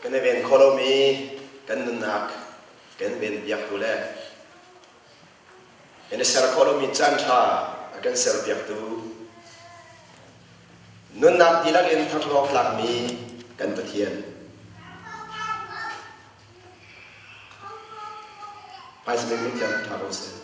Kan i ven khawh lomi kan nunnak kan ven piaktu le kan i ser khawh lomi caan ṭha a kan ser piaktu nunnak dihlak in thangṭhat awk tlakmi kan Pathian. Hmaisabik mithiang ṭha ko seh.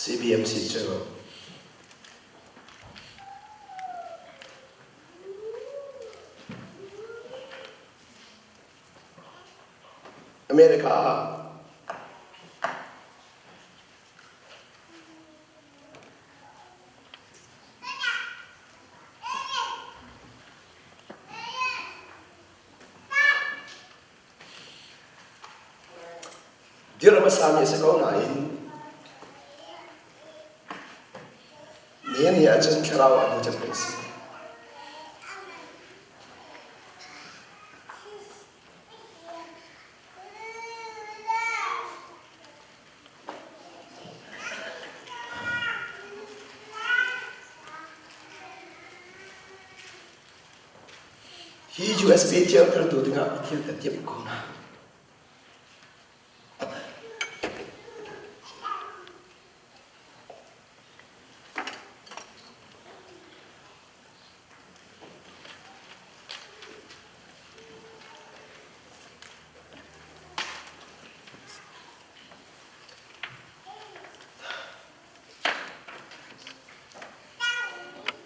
CBMC cu America ah Dirh hmasa mi a si ko nain nihin ni ahcun thlarau ah hnu cem kan si. Hi USB ṭialtertu dingah Pathian ka timh ko hna.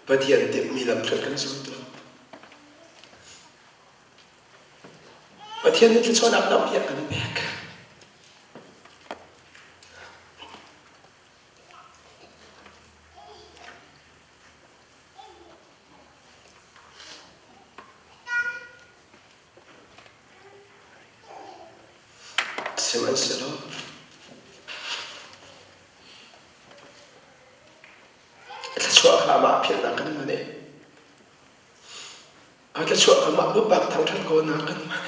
Pathian timhmi lamhruai kan zul tawn. Pathian nih thluachuahnak tampi a kan pek. Sihmanhsehlaw thluachuah kha amah philhnak kan hman i a thluachuah kha mah pumpak thangṭhat kawlnak kan hman.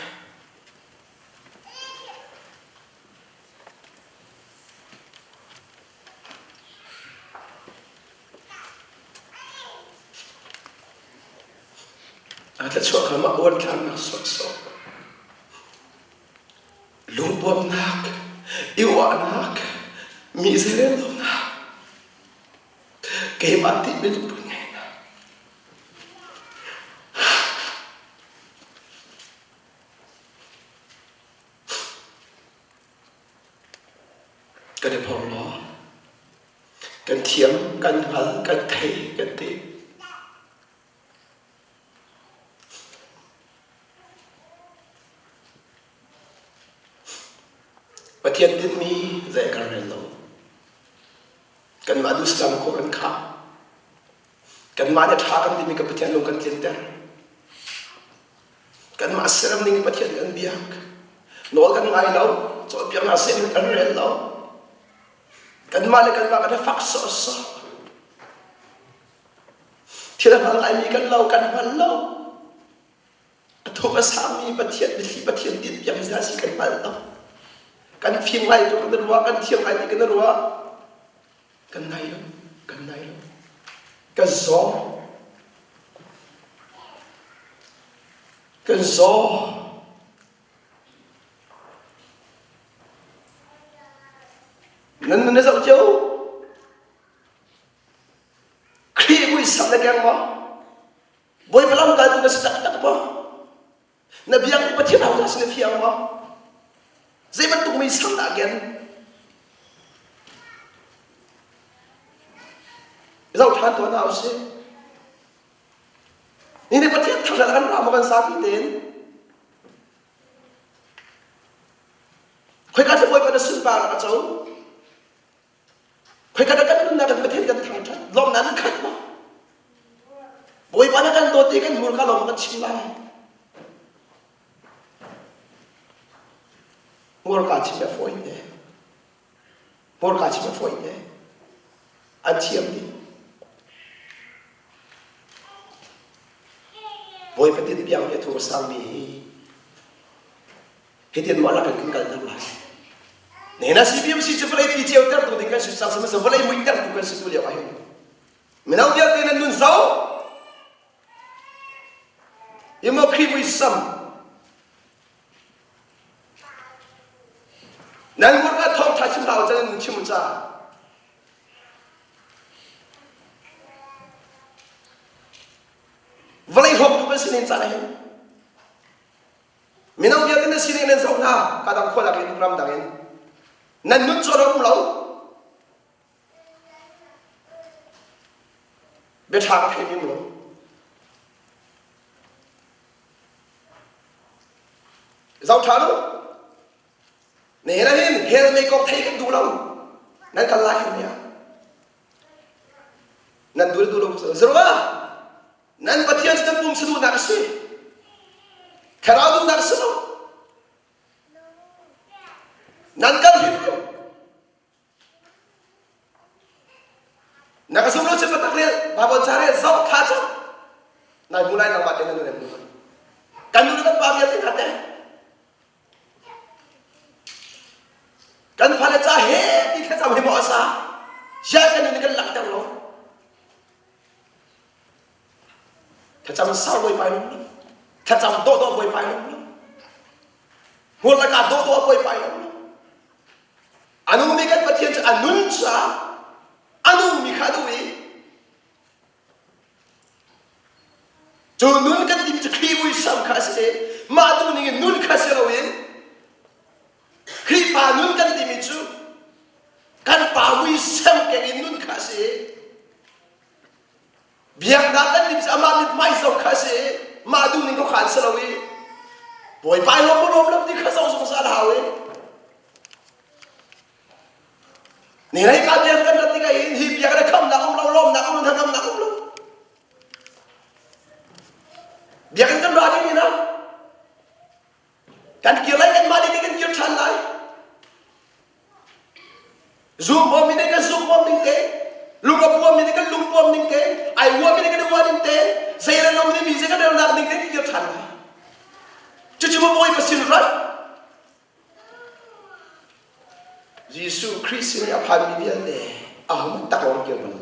A thluachuah kha mah uanthlarnak sawhsawh, lungpuamnak, i uahnak, mi zeirel lonak, keimah tihmi lungput ngeihnak. Kan i phorhlaw. Kan thiam, kan hngal, kan thei, kan ti. Pathian tinhmi zei kan rel lo. Kanmah duhsam khawh kan khah. Kanmah nih ṭha kan timi ka Pathian lung kan tlinter. Kanmah serem ning in Pathian kan biak. Nawl kan ngai lo, cawnpiaknak sin kan rel lo. Kanmah le kanmah kan i fak sawhsawh. Thil a hngal ngaimi kan lo, kan hngal lo. A thuk a sangmi Pathian biathli Pathian tinhpiak hi si kan hngal lo. Kan fim ngai tu kan ruah, kan thiam ngai ti kan ruah. Kan ngai lo, kan ngai lo. Kan zaw. Kan zaw. Nan nun na zoh cio. Khrih muisam na keng maw? Bawipa lamkaltu na si taktak maw? Na biakmi Pathian hodah si na fiang maw? Zei bantuk muisam dah ken? Zoh ṭhan tuah hna usih. Ni nih Pathian thangṭhat kan ra maw kan zapi tein? Khoika cu Bawipa na sunparnak a co? Khoika dah kan nunnak kan Pathian kan thangṭhat? Lawmnak nan khat maw? Bawipa na kan dawt i kan hmurka lawng kan chim lai. Hmurka chim a fawi te. Hmurka chim a fawi te. An thiam dih. Bawipa tin biakmi a thu a sangmi hi hitin mah lak in kan kalter lai. Nena CBMC cu vawlei pi ceu tertu ding kan si cang sihmanhsehlaw vawlei mui tertu kan si tu lio ah hin mino vialte nan nun zo imo Khrih muisam nan murka thawngtha chim hlah u can nan chim u ca Vawlei hlawktu kan si nen caan ah hin mino vialte na sining nan zoh hna ka dang khua lak in ram dang in nan nun cu a ram lo bia ṭha ka thei mi lo zoh ṭha lu Ne na hin hell mei kong thei kan duh lo. Nan kal lai hin ya. Nan duh duh lo zero Nan Pathian cu nan pum saduhnak a si. Thlarau duhnak a si lo. Nan kal hrim lo. Na ka zum lo cun patak rel, Bible ca rel, zoh tha cu. Nai hmu lai nangmah te na nu na hmu. Kan nu le kan pa vialte hna te. Kan fale ca he ti thlacam hi maw a sa? Ziah kan nu nih kan langhter lo. Thlacam sau bawipa in um lo. Thlacam dawhdawh bawipa in um lo. Hmur le ka dawhdawh bawipa in um lo. A nungmi kan Pathian cu a nun caah a nungmi kha a duh i cu nun kan timi cu Khrih muisam kha a si i mah duh ning in nun kha si loin Khrihfa nun kan timi cu kan pa muisam keng in nun kha a si i Biaknak kan lim cu amah mithmai zoh kha a si i mah duhning kha khan si lo i Bawipa i lawm maw lawm lo ti kha zoh zungzal hau i ni rei ka biak kan rat tikah hin hi biak na khamnak um lo lawmnak um lo thangamnak um lo biakinn kan ra ding ni na Kan kir lai kanmah nih kan kir ṭhan lai. Zumpuam mi nih kan zumpuam ning te, lung a puam mi nih kan lung puam ning te, ai uam mi nih kan i uah ning te, zei rel lo mi nih mi zei kan relnak ning te kan kir ṭhan lai. Cucu maw Bawipa sin rat. Jesuh Khrih sin i a phanmi vialte ahohmanh tak lawng kir bal.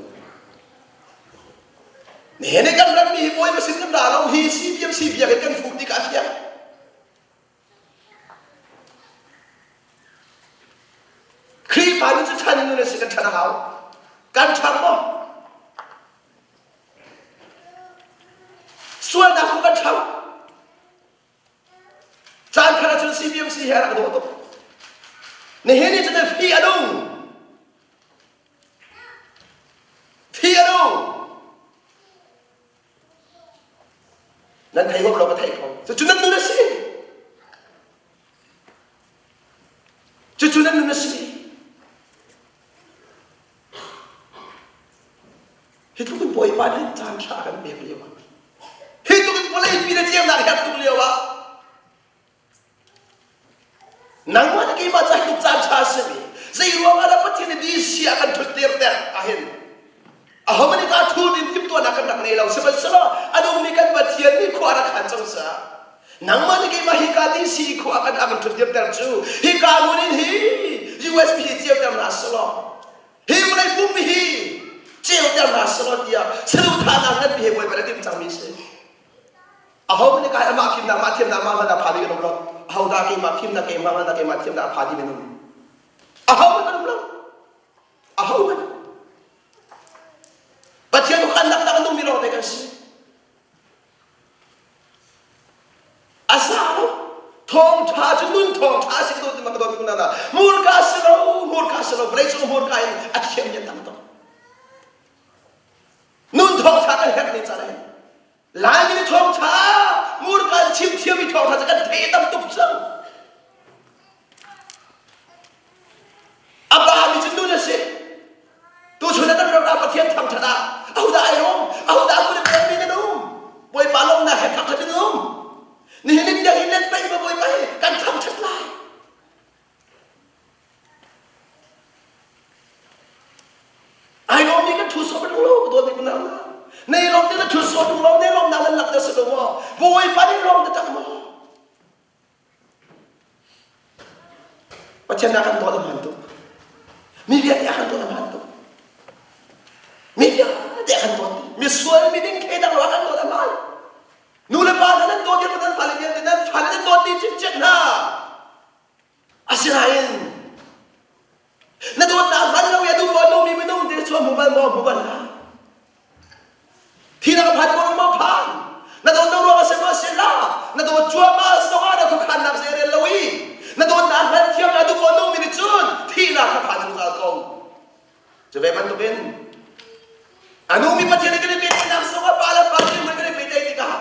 Nihin i kan ratmi hi Bawipa sin kan ra lo hi CBMC biakinn kan fuh tikah a fiang. Khrihfa nu cu ṭhan in nun a si kan ṭhan a hau. Kan ṭhang maw? Sualnak ku kan ṭhang. Caan khat ahcun CBMC he a rak dawh tuk. Nihin ni cun fi a nung. Fi a nung. Nan thei huam lo ka thei ko. Cucu nan nun a si. Cucu nan nun a si. Hi tluk in Bawipa nih caan ṭha a kan pek lio ah hi tluk in vawlei pi na ceunak herh tuk lio ah nangmah le keimah ca hi tluk caan ṭha a simi zei ruang ah dah Pathian nih DC ah kan ṭhuttir ter ahhin ahohmanh nih kaa thut in timhtuahnak kan rak ngei lo sihmanhsehlaw a nungmi kan Pathian nih khua a rak khan cang caah nangmah le keimah hika DC khua kan a kan ṭhuttir ter cu hika hmun in hi USB hi ceuter hna selaw Hi vawlei pumpi hi ceuter hna selaw tiah saduhthahnak nganpi he Bawipa nih a timh cangmi si. Aho nih kai amah fimnak mah thiamnak mah hngalhnak pha ding an um lo. Aho dah keimah fimnak keimah hngalhnak keimah thiamnak a pha ding an um. Aho hmanh kan um lo. Aho hmanh. Pathian khan nak a nungmi lawng te kan si. A sa lo. Thawngṭha cu nun thawngṭha a si ka dawt ti ma ka dawt tuk na Hmurka si lo, hmurka si lo, vawleicung hmurka in a thiammi an tam tuk. Nun thawngṭha kan herh ni caan hin. Laimi nih thawngṭha, hmurka in chim thiammi thawngṭha cu kan thei tam tuk cang. A pa mi cu nun a si. Tuchun ah kan ram ah Pathian thangṭhat ah ahodah ai lawm? Ahodah a kut a mi nan um? Bawipa lawmnak he thangṭhat in um. Nihin in biakinn let pei ma Bawipa hi kan thangṭhat lai. Ai lawmmi kan ṭhu sawh tung lo, ka dawt mi kunau hna. Nei lawm te na ṭhu sawh tung lo, nei lawmnak nan lak te si lo maw? Bawipa nih lawm taktak maw? Pathian a kan dawt a hmaan tuk. Mi vialte a kan dawt a hmaan tuk. Mi vialte a kan dawt. Misual miding thleidang lo a kan dawt a hmaan. Nu le pa hna nan dawt i nan fale vialte nan fale nan dawt dih cikcek hna. Asinain na dawtnak hman lo i a duh bawi lomi minung te cu a hmu bal maw hmu bal hlah. Thinak a phan ko maw phan. Na dawt lo ruang a si maw si hlah. Na dawt cuahmah zongah na khuakhannak zei rel lo i na dawtnak hman thiam a duh bawi lomi nih cun thihnak kha phan zungzal ko. Cu ve bantukin a nungmi Pathian nih kan i pehtlaihnak zongah pa le fa dirhmun kan i pehtlaih tikah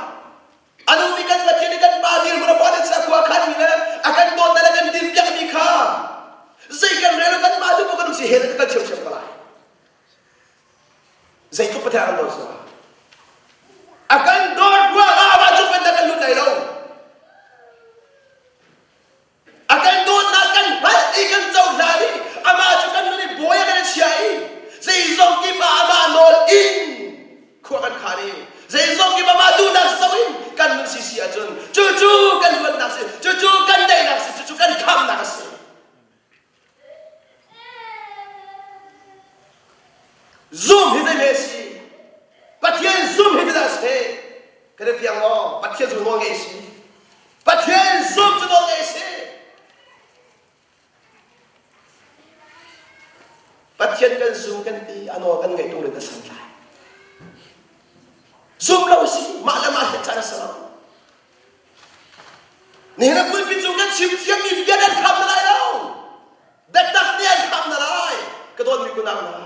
A nungmi kan Pathian nih kan Pa dirhmun a fale khua khanmi le a kan dawtnak le kan dinpiakmi kha zei kan rel kan mah duh kan um si he kan kal ṭhiamṭhiam ko lai. Zeitluk Pathian a kan dawt sual. A kan dawt ruangah amah cu pennak kan lut lai lo. A kan dawtnak kan hngalh i kan cohlan i amah cu kan nun i bawi ah kan i chia i zeizong kip ah amah nawl in khua kan khan i zeizong kip amah duhnak zoh in kan nun si si ahcun cucu kan luatnak si cucu kan daihnak si cucu kan khamnak a si. Zum hi zei si? Pathian zum hi zeidah a si? Kan i fiang maw? Pathian zum nawl ngei si. Pathian zum cu nawl ngei si. Pathian kan zum kan ti a nawl kan ngaih tung le san lai. Zum lo si mah le mah he caan a si lo. Nihin a pulpit cung kan chim thiammi bia nan kham na lai lo. Biatak nih an kham na lai. Ka dawtmi kunau hna.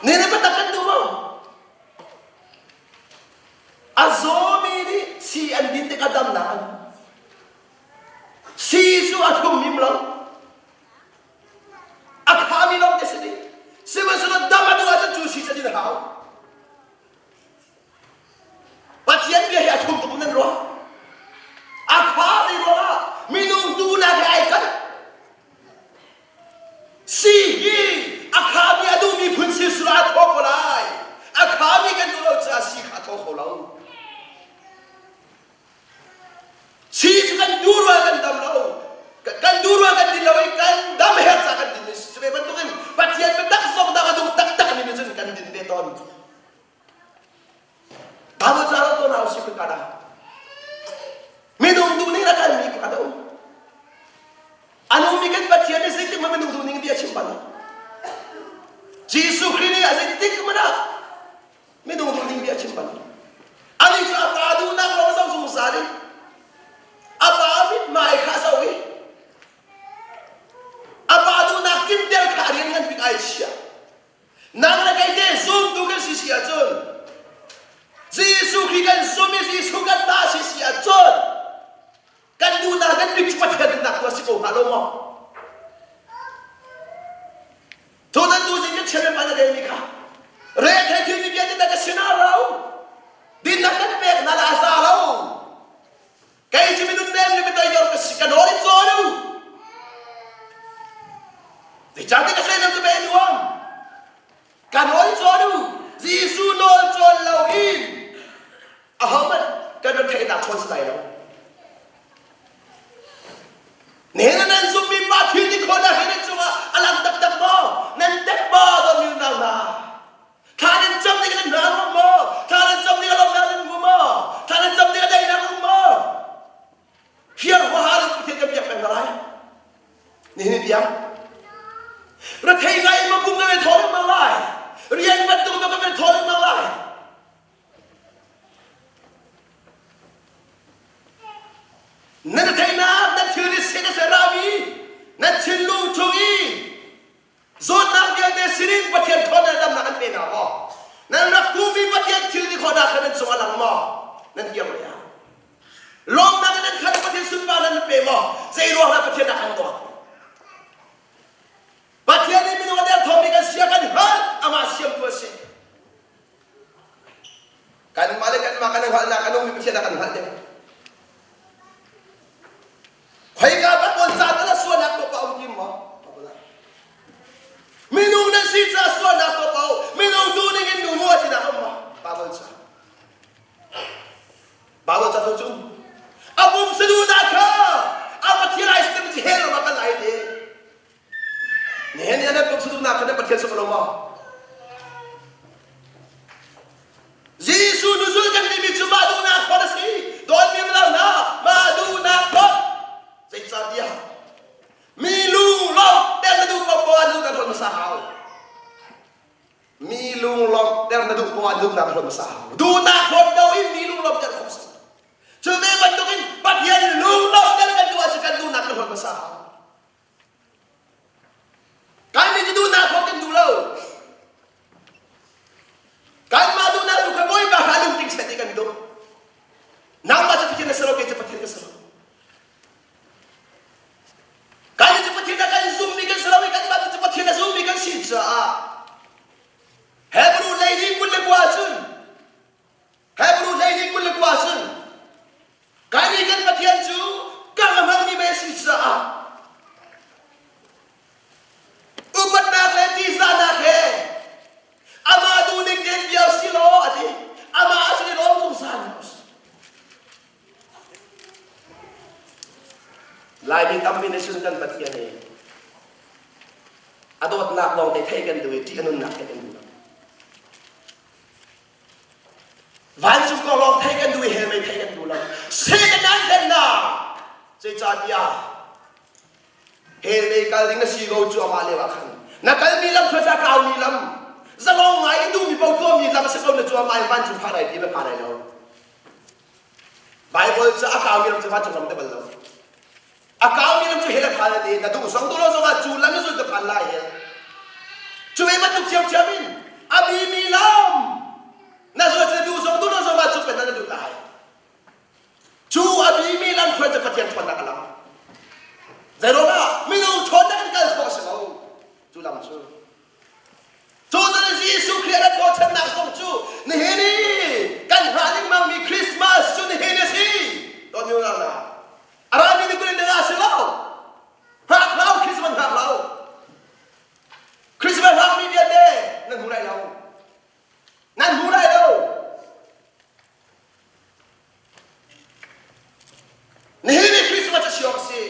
Nihin biatak kan duh maw? A zawmi nih sii an din tikah damnak an Sii cu a thlum mim lo. A khami lawng te si ding. Sihmanhsehlaw dam a duh ahcun cu sii cu a din a hau. Pathian bia hi a thlum tuk nan ruah. A kha zei ruangah minung duhnak he ai kalh. Si hi a khami a duhmi phun si sula a thaw ko lai. A khami kan duh lo caah si kha a thaw kho lo. Si cu kan duh rual kan dam lo. Kan duh rual kan din lo i kan dam herh caah kan din mi si. Cu ve bantukin Pathian biatak zong dang a duh taktak mi nih cun kan din ve tawn. Bible ca lo tawn hau si ka dah. Minung duh ning a kalmi pakhat a um. A nungmi kan Pathian nih zeitik hmanh minung duh ning bia a chim bal lo. Jesuh Khrih nih a zeitik hmanh ah minung duh ning bia a chim bal lo. Anih cu a pa duhnak lawng a zoh zungzal i a pa mithmai kha a zoh i a pa duhnak kimter kha a rian ngan bik ai chiah. Nang le kei te zumtu kan si si ahcun Jesuh Khrih kan zum i Jesuh kan ta si si ahcun kan duhnak kan bik cu Pathian duhnak tu a si ko hnga lo maw? Tutan tu zing ka chian pa na relmi kha re thei thil mi vialte na ka sinah lo dinnak kan pek na la a za lo kei cu minung nem le mitoidor ka si ka nawl in cawn u Zeicahtiah ka seihnam cu pe nuam. Ka nawl cawn u. Jesuh nawl cawn loin ahohmanh kan rak theihnak chawn si lai lo. Nihin nan zummi pa thil ti khawhnak hi nan cungah a lang taktak maw? Nan tek maw dawtmi unau hna? Thla nan cam tikah nan hna a maw? Thla nan cam tikah lawmhnak nan hmu maw? Thla nan cam tikah daihnak um maw? Hiar huaha in Pathian kan biak peng hna lai. Nihin tiang rethei ngai in mapum kan i thaw lengmang lai. Rian bantuk in kan i thaw lengmang lai. Na retheihnak na thil nih sin a ser rami na thinlung chung i Zawtnak vialte sinin Pathian ṭhawnnak le damnak an pe hna maw? Nan rak hmuhmi Pathian thil ti khawhnak kha nan cung a lang maw? Nan kiang lei ah. Lawmnak in nan khat Pathian sunparnak nan pe maw? Zei ruangah Pathian ah kan dawt? Bible ca. Bible ca tu cu a pumsa duhnak kha a Pathian ai system cu hell ram ah kal lai ti. Nihin ni nan pumsa duhnak kha nan Pathian sum lo maw? Jesuh nuzul kan timi cu mah duhnak hlawt a si. Dawtmi lo hna, mah duhnak hlawt. Zeicahtiah mi lunglawmhter na duh paoh ah duhnak hlawt hmasa hau. Mi lunglawmhter na duh paoh ah duhnak hlawt hmasa hau. Duhnak hlawt loin mi lunglawmhter khawh a si. Cu ve bantukin Pathian lunglawmhter kan duh ahcun kan duhnak kan hlawt hmasa hau. Kannih cu duhnak hlawt kan duh lo. Kanmah duhnak tu kha Bawipa kha lungtling set i kan duh. Nangmah cu Pathian na si lo, kei cu Pathian ka si lo. Kannih cu Pathian a kan zummi kan si lo i kanmah cu Pathian a zummi kan si caah Hebrew leili 22 cun Hebrew leili 22 cun kannih kan Pathian cu kang a hmangmi mei a si caah upatnak le ṭihzahnak he amah duhning tein bia si law a ti amah a sin i lawm zungzal hna usih Laimi tampi nih cun kan Pathian hi a dawtnak lawng te theih kan duh i ṭih a nunnak theih kan duh lo. Vancung kong lawng theih kan duh i hell mei theih kan duh lo. Satan an hlennak zeicahtiah hell mei kal ding na si ko cu amah lio ah khan na kalmi lam khuaza kaumi lam zalong ngai i duhmi paoh tuahmi lam a si ko na cu amah in vancung phan ai ti ma phan ai lo. Bible cu a kaumi ram cu vancung ram te bal lo. A kaumi ram cu hell a phan ti na duh zong duh lo zong ah cu lam na zul te phan lai hell. Cu ve bantuk thiamthiam in a bimi lam na zul cu duh zong duh lo zong ah cu pen na duh lai. Cu a bimi lam hruai cu Pathian ṭhawnnak a lang. Zeiruangah minung ṭhawnnak in kal khawh a si lo. Cu lam cu. Cucun Jesuh Khrih a rat hnawhchannak zong cu nihin i kan hngah lengmangmi Christmas cu nihin a si. Dawtmi unau hna, a rami ni kul in a si lo. Hngak hlah u, Christmas hngak hlah u. Christmas hngakmi vialte nan hmu lai lo. Nan hmu lai lo. Nihin i Christmas a si awk a si.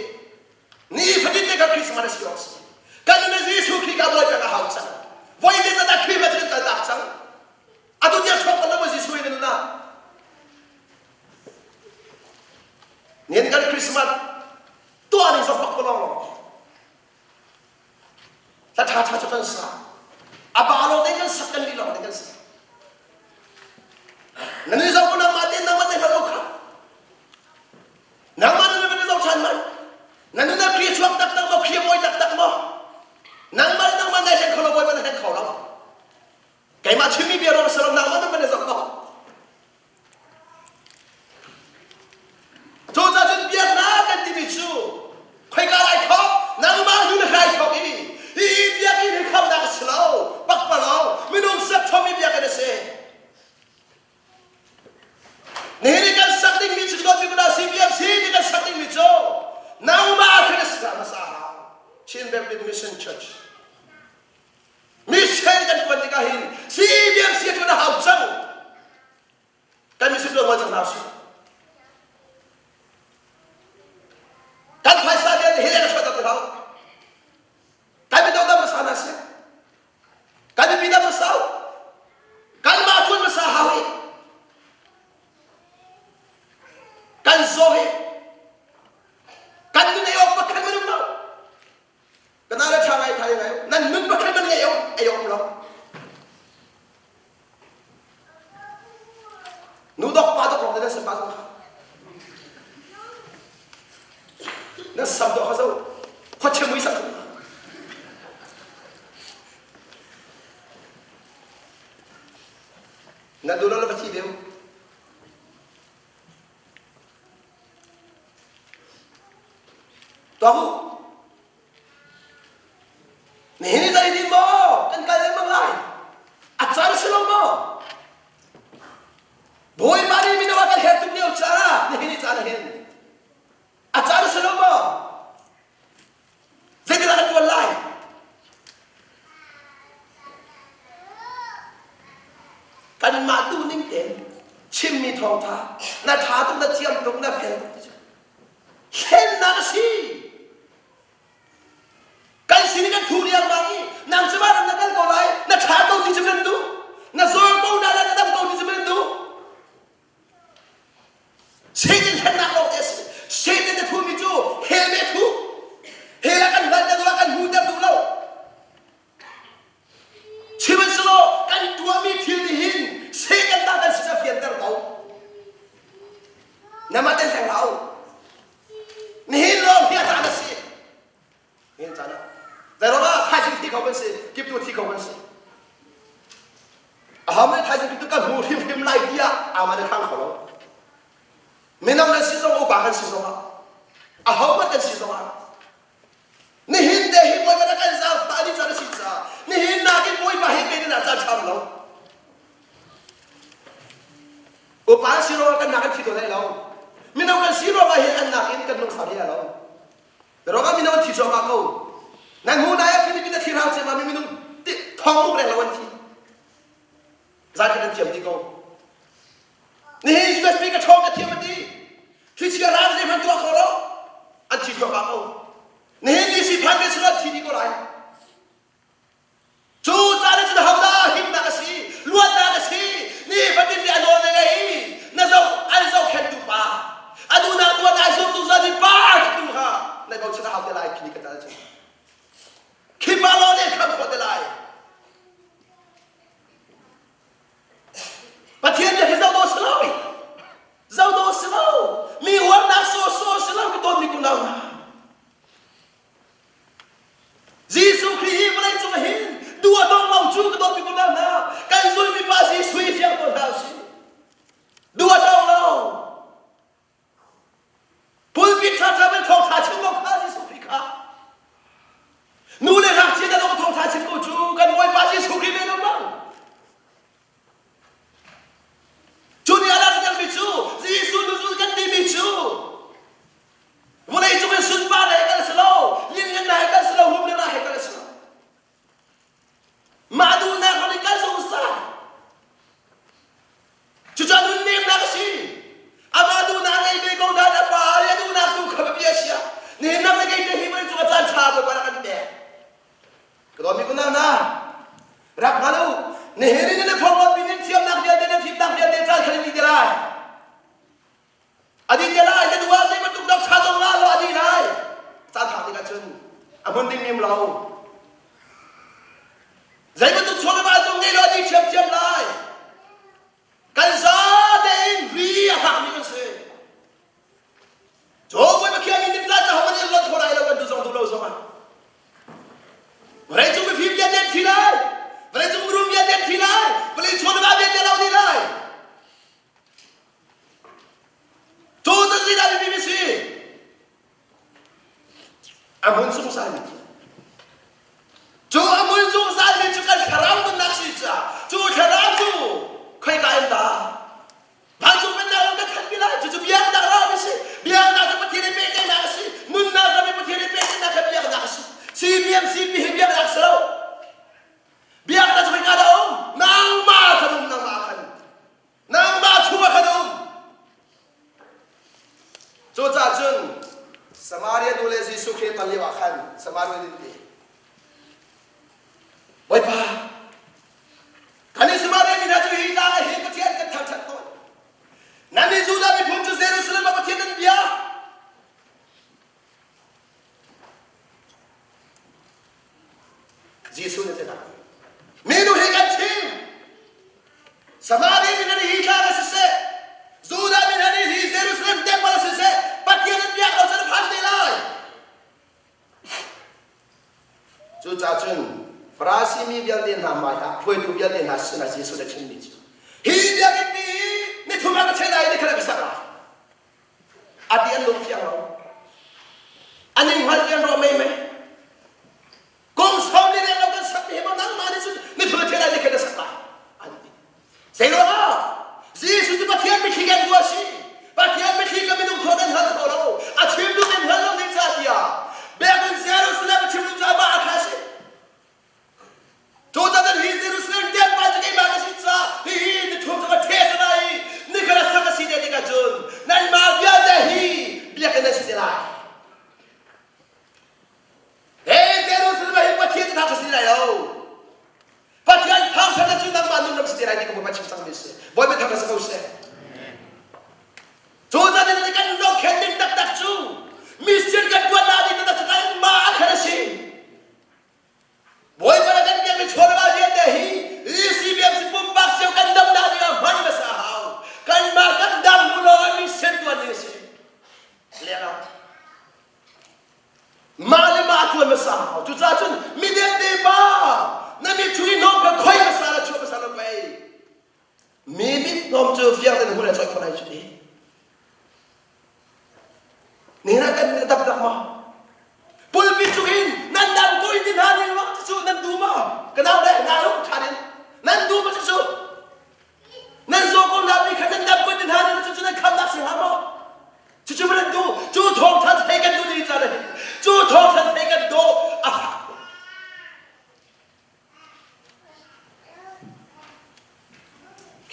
Ni fatin te kha Christmas a si awk a si. Kan nun Jesuh Khrih ka bawi pek a hau cang. Voi zeizat dah Christmas kan kal tak cang. Atu tiang chuak bal lo Jesuh in na nun ah. Nihin kan Christmas tuah ning zong bak lawng lawng. Hla ṭha ṭha cu kan sa. A ba lawng te kan sak kan lih lawng te kan sa. Na ni zoh ko nangmah te nangmah te hngal ko kha. Nangmah na nun zoh ṭhan man. Na nun ah Khrih chuak taktak maw Khrih bawi taktak maw? Nangmah le nangmah nai hleng kho lo bawi na hleng kho lo. Keimah chimmi bia ruang si lo nangmah nun na zoh ko. Cucaah cun biaknak kan timi cu khoika lai thawk nangmah nu na hrai thawk i hi biakinn hi khamnak a si lo pakpalawng minung sak chommi biakinn a si. Nihin i kan sak dingmi cu dawtmi kuna CBMC ni kan sak dingmi cu nangmah khin a si hmasa hau. Chin Baptist Mission Church. Mission kan tuan tikah hin CBMC a tuan a hau cang. Kan mission tuan cang hna usih. Kan phaisa vialte hi le ka chuah tak hau. Kan mino dam hmasa hna sih. Kan mipi dam hmasa u. Kan mah tuan hmasa hau hi. Kan zaw hi. Kan nun ei awk pakhat minung lo. Kana le ṭha ngai thai ngai nan nun pakhat man ngei ei awk lo. Nu dok pa dok lawng te nan sam pa zong kha. Nan sam dok kha zo khuachia mui sak. Na duh lo le va thi deu. Tuah u. Nihin ni zei din maw kan kal lengmang lai? A caan si lo maw? Bawipa nih mino a kan herh tuk lio caah nihin ni caan ah hin a caan si lo maw? Zeitindah kan tuan lai? Kanmah duh ning. hlen. Chimmi thawngtha, na tha tuk, na thiam tuk, na fel tuk ti cu hlennak a si. Kan sin i kan thu riangmang i nang cu ram na kal ko lai, na tha ko ti cu kan duh. Na zaw ko na na dam ko ti cu kan duh. Satan hlennak lawng te a si. Satan na thumi cu hell me thu. Hell ah kan hlan ter duh ah kan hmu ter duh lo. Sihmanhsehlaw kan tuahmi thil nih hin Satan ta kan si cu a fianter ko. Namah ten hleng hlah u. Nihin lawng hi a caan a si. Nihin caan ah. Zeiruangah thaizing thi kho kan si, kiptu thi kho kan si. Aho nih thaizing kiptu kan hmu hrimhrim lai tiah aman a khang kho lo. Mino nan si zong upa kan si zongah aho hmanh kan si zongah nihin te hi Bawipa na kan zaangfah a ni caan a si caah nihin nakin Bawipa he pe na caan ṭham lo. Upa an si ruangah kan nak an thi tawn lai lo. Mino kan si ruangah hin an nakin kan lungsau hlei lo. Ruangah mino an thi cuahmah ko. Nan hmu nai ah Philippines a thi rau ciammam mi minung thong ruk reng lo an thi. Zan kan thiam ti ko. Nihin USB ka ṭhawng ka thiam a ti. Thlichia ral zei hmanh tuah kho lo. An thi cuahmah ko. Nihin DC phan ve sila thi dih ko lai. Cu caan cun hodah himnak a si, luatnak a si, ni fatin nih a nawl na ngei, na zoh an zohkhenhtu pa, a duhnak tuan ai zuam zungzal mi pa tu kha na bochan a hau te lai khi ka tal cu. Khi pa law nih khamh khawh te lai. Pathian bia hi zoh dawh si lo. Zoh dawh si lo. Mi uarnak sawhsawh si lo ka tawn mi kunau hna. Jesuh Khrih hi vawlei cung ah hin duh a dong lo cu ka dawt mi kunau hna. Kan zulmi pa Jesuh hi fiang ko hna usih. Duh a dong lo. Pulpit ṭhaṭha in thawngṭha chim ko kha Jesuh Khrih kha. Nu le ngakchia na dong thawngṭha chim ko cu kan Bawipa Jesuh Khrih ve lo bang. Cu nih a langhtermi cu Jesuh nuzul kan timi cu vawlei cung in sunpar he kan si lo, lianngannak he kan si lo, rumnak he kan si lo. Mah duhnak ram in kal zungzal. Cucaah nunnemnak a si. Amah duhnak ngei ve ko nain a pa le a duhnak tu kha biapi a si. Nihin nak le kei te hi vawlei cung ah caan ṭha Bawipa rak kan pek. Ka dawtmi unau hna, rak hngal u. Nihin in na phorhlawtmi nan thiamnak vialte na fimnak vialte caan khan in dih te lai. A dih te lai, na duh ah zei bantuk dok ṭha zong la law a dih lai. Caan phak tikah cun a hmun ding nim lo. Zei bantuk chawleva zong ngei lo a dih ṭhiamṭhiam lai. Kan zate in ri a hlakmi kan si. Cu Bawipa khiah mi nih caan caho kan lon kho lai lo kan duh zong duh lo zong ah. Vawlei cung mifim vialte an thi lai. Vawlei cung mirum vialte an thi lai. Vawlei chawleva vialte lo dih lai. Cu cu zeidah biapi mi si? A hmun zungzalmi thil. Cu a hmun zungzalmi cu kan thlarau nunnak si caah cu thlarau cu khoika in dah vancung pennak ram kan khatmi lai cucu biaknak ram a si biaknak cu Pathian i pehtlaihnak a si nunnak ram i Pathian i pehtlaihnak kha biaknak a si CBMCP hi biaknak si lo biaknak cu khoika dah um nangmah khan um nangmah khan Nangmah chungah khan um. Cucaah cun Samaria nu le Jesuh Khrih ton lio ah khan Samaria nu nih Bawipa, kan i Samaria mi hna cu hi tlang ah hin Pathian kan thangṭhat tawn. Nannih Judah miphun cu Jerusalem ah Pathian nan bia. Jesuh nih zeidah minu hi kan chim Samaria mi hna nih hi thla na siseh Judah mi hna nih hi Jerusalem temple ah siseh Pathian an biak lo cun phan te lai Cucaah cun Farasi mi vialte hna hmai ah hruaitu vialte hna sinah Jesuh nih a chimmi cu hi biakinn mi hi nithum ah ka chei lai i nikhat ah ka sak lai A ti an lung fiang lo. An in hngalh i an ruah menmen. Kum sawm ni reng lo kan sak mi hi maw nangmah nih cun na thil thil ai khin na sak lai an ti. Zei ruangah? Jesuh cu Pathian mitthli kan tu a si. Pathian mitthli ka minung thawt an hngal kho lo. A chim duh in hngal lo ning ca tiah biakinn Jerusalem a chim duh cu amah a kha a si. Cucaah hi Jerusalem temple cu keimah ka si caah hihi na thum cu ka ṭhe lai. biakinn nan si te lai. He Jerusalem ah hin Pathian cu thangṭhat si lai lo. Pathian thangṭhat cu nangmah nun ram si te lai ti ka Bawipa chim cangmi a si. Bawipa thangṭhat si ko seh. Cu caan in kan zohkhenh ding taktak cu mission kan ṭuannak ding taktak cu kanmah khan a si. Bawipa na kan pekmi chawlama vialte hi ECBM pumpak cio kan damnak ding ah hman hmasa a hau. Kanmah kan dam hnu lawng ah mission ṭuan ding a si. Leng ah mah le mah ṭuan hmasa a hau. Cucaah cun midepte pa na mit chung i hnawm kha khoi hmasa la chuah hmasa lo pei. Mi mit hnawm cu fiang tein hmu le coih khawh lai cu ti. Nihin ah kan mit a dap dak maw? Pulpit cung in nan dam ko in ti hna ning ruang cu nan duh maw? Ka nau le na lung ṭhan in nan duh maw cucu? Nan zaw ko na mi kha nan dam ko ti hna ning cucu nan khamnak si hnga maw? Cucu nan duh cu thawngṭhan thei kan duh ni caan cu thawngṭhan thei kan duh a fak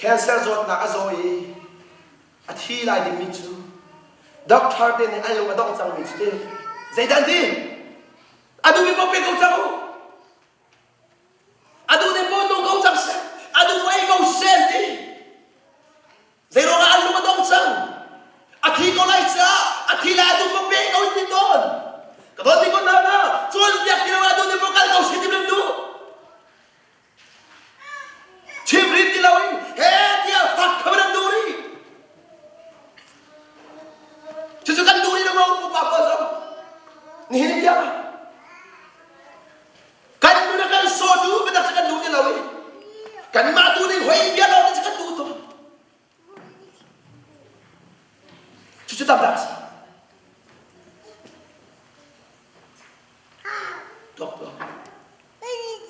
Cancer zawtnak a zaw i a thi lai dingmi cu doctor te nih an lung a dong cangmi cu ti zeidah an ti? A duhmi paoh pe ko cang u. A duh ning paoh nung ko cang seh. A duh paoh ei ko seh an ti. Zeiruangah an lung a dong cang? A thi ko lai caah a thi lai a duh paoh pe ko an ti tawn. Ka dawt ko hna na cawnpiak ti lo a duh ning paoh kal ko seh ti nan duh. Chim rin ti loin he tiah fak kha nan duh rih. Cucu kan duh rih lo maw pupa pawl zong? Nihin tiang kan nun a kan sawtu biatak cu kan duh ti lo i kanmah tu nih hoi bia lawng cu kan duh tuk. Cucu tam dah a si. Tuak tuak.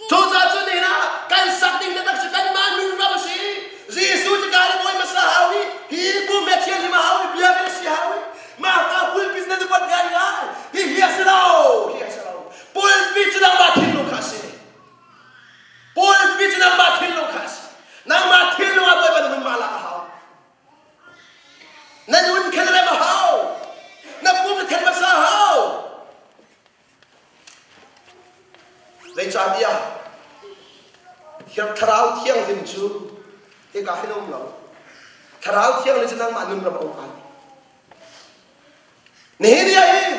Cucaah cu ni ah kan sak ding taktak cu kanmah nun ram a si. Jesuh cu ka bawi hmasa hau i hi pum he thianghlim a hau i biakinn a si hau i mah ka pulpit na dupat ngaingai. Hi hi a si lo. Hi a si lo. Pulpit cu nangmah thinlung kha a si. Pulpit cu nangmah thinlung kha a si. Nangmah thinlung ah Bawipa na hmunhma lak a hau. Na nun kha na rem a hau. Na pum na then hmasa a hau. Zeicahtiah Thlarau Thianghlim cu hika hin a um lo. Thlarau Thianghlim cu nangmah nun ram a um ai. Nihin ni ah hin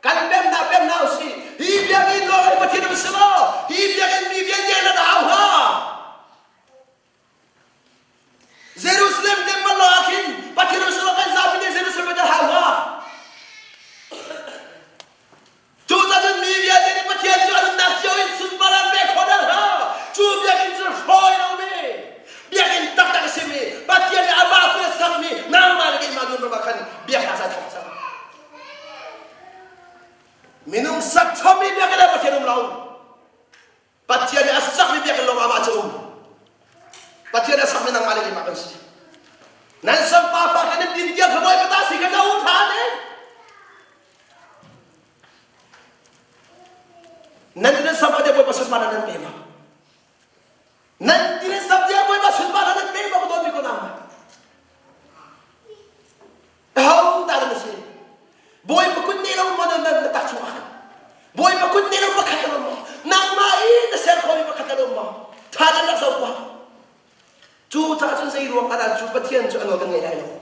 kan pemnak pemnak usih. Hi biakinn lawng hi Pathian a si maw? Hi biakinn mi vialte nan au hnga. Jerusalem temple lawng ah khin Pathian a kan zapi nih Jerusalem kan hau hnga. Cucaah cun mi vialte nih Pathian cu a nunnak cio in sunpar an pek khawh nakhnga cu biakinn cu hrawi lomi biakinn taktak a simi Pathian nih amah kut a sakmi nangmah le keimah nun ram ah khan biaknak ca thawk cang. Minung sak chommi biakinn ah Pathian um lo. Pathian nih a sakmi biakinn lawng amah cu um. Pathian a sakmi nangmah le keimah kan si. Nan sam pa fa kan in din tiang kha bawi pata si kan u tha ne. Nan tin sam ate bawi pasun pa nan pe ma. Nan tin sam tiang bawi pasun pa nan pe ma ko don mi ko na ma. Aho dah na si? Bawipa kut nih lo maw na na tak chung ah khan? Bawipa kut nih lo pakhat na maw? Nangmah i na ser khomi pakhat na maw? Tha nan rak zoh tuah. Cu caah cun zei ruang ah dah cu Pathian cu a nawl kan ngei lai lo?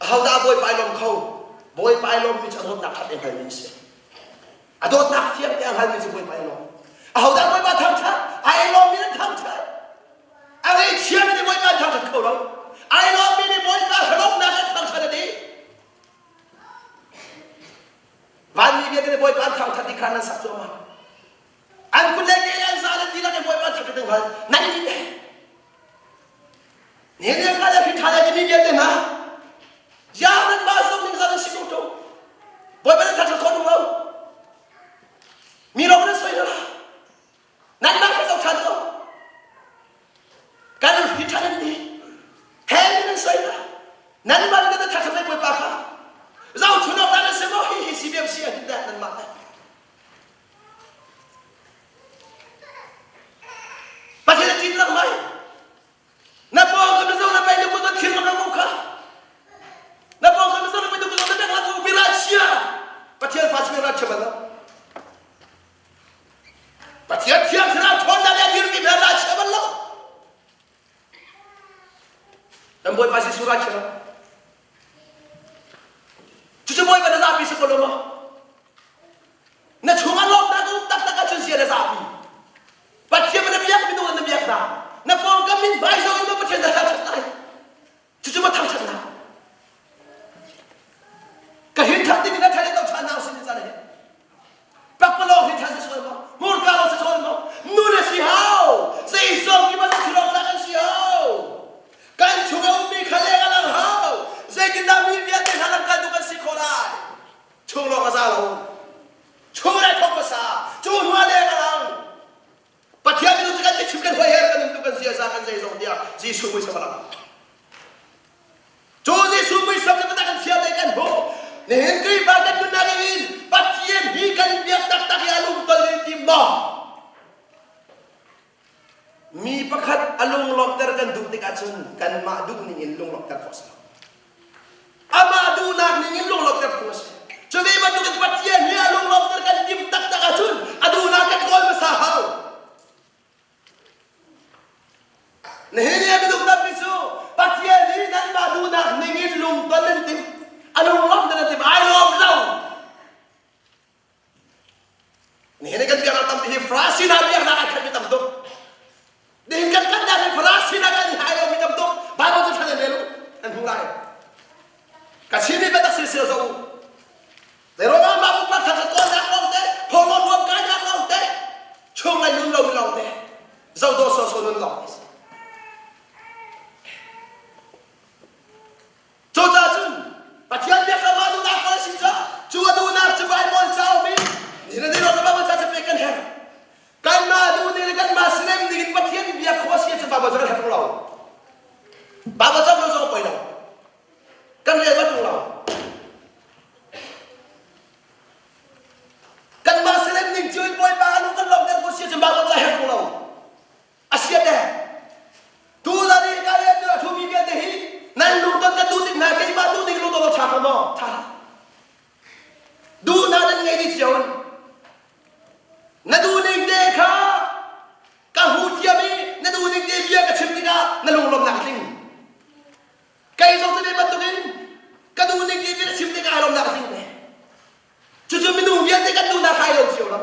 Ahodah Bawipa ai lawm kho? Bawipa ai lawmmi cu a dawtnak ṭhat i hngalmi a si. A dawtnak thiang te a hngalmi cu Bawipa ai lawm. Ahodah Bawipa thangṭhat? Ai lawmmi nan thangṭhat. A ngaihchiami nih Bawipa an thangṭhat kho lo. Ai lawmmi nih Bawipa hlawmnak an thangṭhat a ti. Vanmi vialte nih Bawipa an thangṭhat ti kha nan sak cuahmah. An kut le ke an za le tilak in Bawipa an thangṭhat hngal. Nan ni te. Nihin ni ka le ṭha le timi vialte hna. Ya nan mah zong ning zan an si ko ṭung. Bawipa nan thangṭhat kho ṭung lo. Mi ro nan soi la. Nanmah kha zoh ṭhan ko. Kan hi ṭhan an ti. He nan soi na. Nanmah nih nan ṭhat ṭhat Bawipa kha. Zohchun awk dah nan si maw? Hi hi CBMC ah hin dah nanmah dah. Pathian a ṭin lang mai. Na pawngkam na zoh na pei na kut na thil rak ko kha. Kan Bawipa Jesuh ra chim. Cucu Bawipa na zapi si ko lo maw? Na chungah lawmnak a um taktak ahcun sia na zapi. Pathian na biak minung na biak hna. Na pawngkam min hmai zong in Pathian na thangṭhat lai. Cucu ma thangṭhatnak. Ka hin ṭhat timi na ṭhat in ṭha hna usih ni caan hi. Pakpalawng hi ṭha si sual maw? Hmurka lawng si sual maw? Nu le si hau! Zeizong ki bantuk thil awk tlak an si hau! Kan chung a ummi kha leng a lang hau! Zeitindah mi vialte hna lamkaltu kan si khawh lai? Chung lawng a za lo. Chung le thawk hmasa, cu hnu ah leng a lang. Pathian minung cu kan biachim kan huaiher kan umtu kan ziaza kan zeizong tiah Jesuh muisam a lang. Cu Jesuh muisam cu kan fial le kan hmuh. Nihin Khrihfa kan nunnak in Pathian hi kan biak taktak i a lungtol in tim maw? Mi pakhat a lunglawmhter kan duh tikah cun kanmah duh ning in lunglawmhter khawh a si lo. Amah duhnak ning in lunglawmhter phung a si. Cu ve bantukin Pathian hi a lunglawmhter kan tim taktak ahcun a duhnak kan kawl hmasa hau. Nihin i a minung tampi cu Pathian hi nanmah duhnak ning in lungton nan tim, a lunglawmhter nan tim, ai lawm lo. Nihin i kan biaknak tampi hi Farasi hna biaknak ai khatmi tam tuk. Nihin kan kalnak hi Farasi hna kan i hai lomi tam tuk. Bible cu ṭhan in rel u, nan hmu lai. Ka chimmi biatak si sil zoh u. Zeiruangah mah pupa kha ka kawlnak lawng te, phawnglawn ruam kainak lawng te, chung lei nun lomi lawng te, zohdawh sawsawh nun lawng te. Cucaah cun Pathian biakam ah duhnak kha a si caah cu a duhnak cu Baibal cauk i ni le ni Baibal ca cu pek kan herh. Kanmah duh ning le kanmah silem ning in Pathian biak khawh a si ahcun Baibal ca kan herh tung lo. Baibal ca lo zong a poi lo. Kan rel bat tung lo. Kanmah silem ning cu in Bawipa a lung kan lawmhter khawh si ahcun Baibal ca herh tung lo. A siat eh. Tuzan i ka rian a ṭhumi vialte hi nan lungton kan duh tik hna keimah duh ding lungton ṭha ko maw? Ṭha. Duhnak nan ngei dih cio in. Na duh ning te kha ka hu thiam i na duh ning te bia ka chim tikah na lunglawmhnak a tling. Kei zong cu bantukin ka duh ning te bia na chim tikah ai lawmnak a tling ve. Cucu minung vialte kan duhnak kha ai lo cio lo.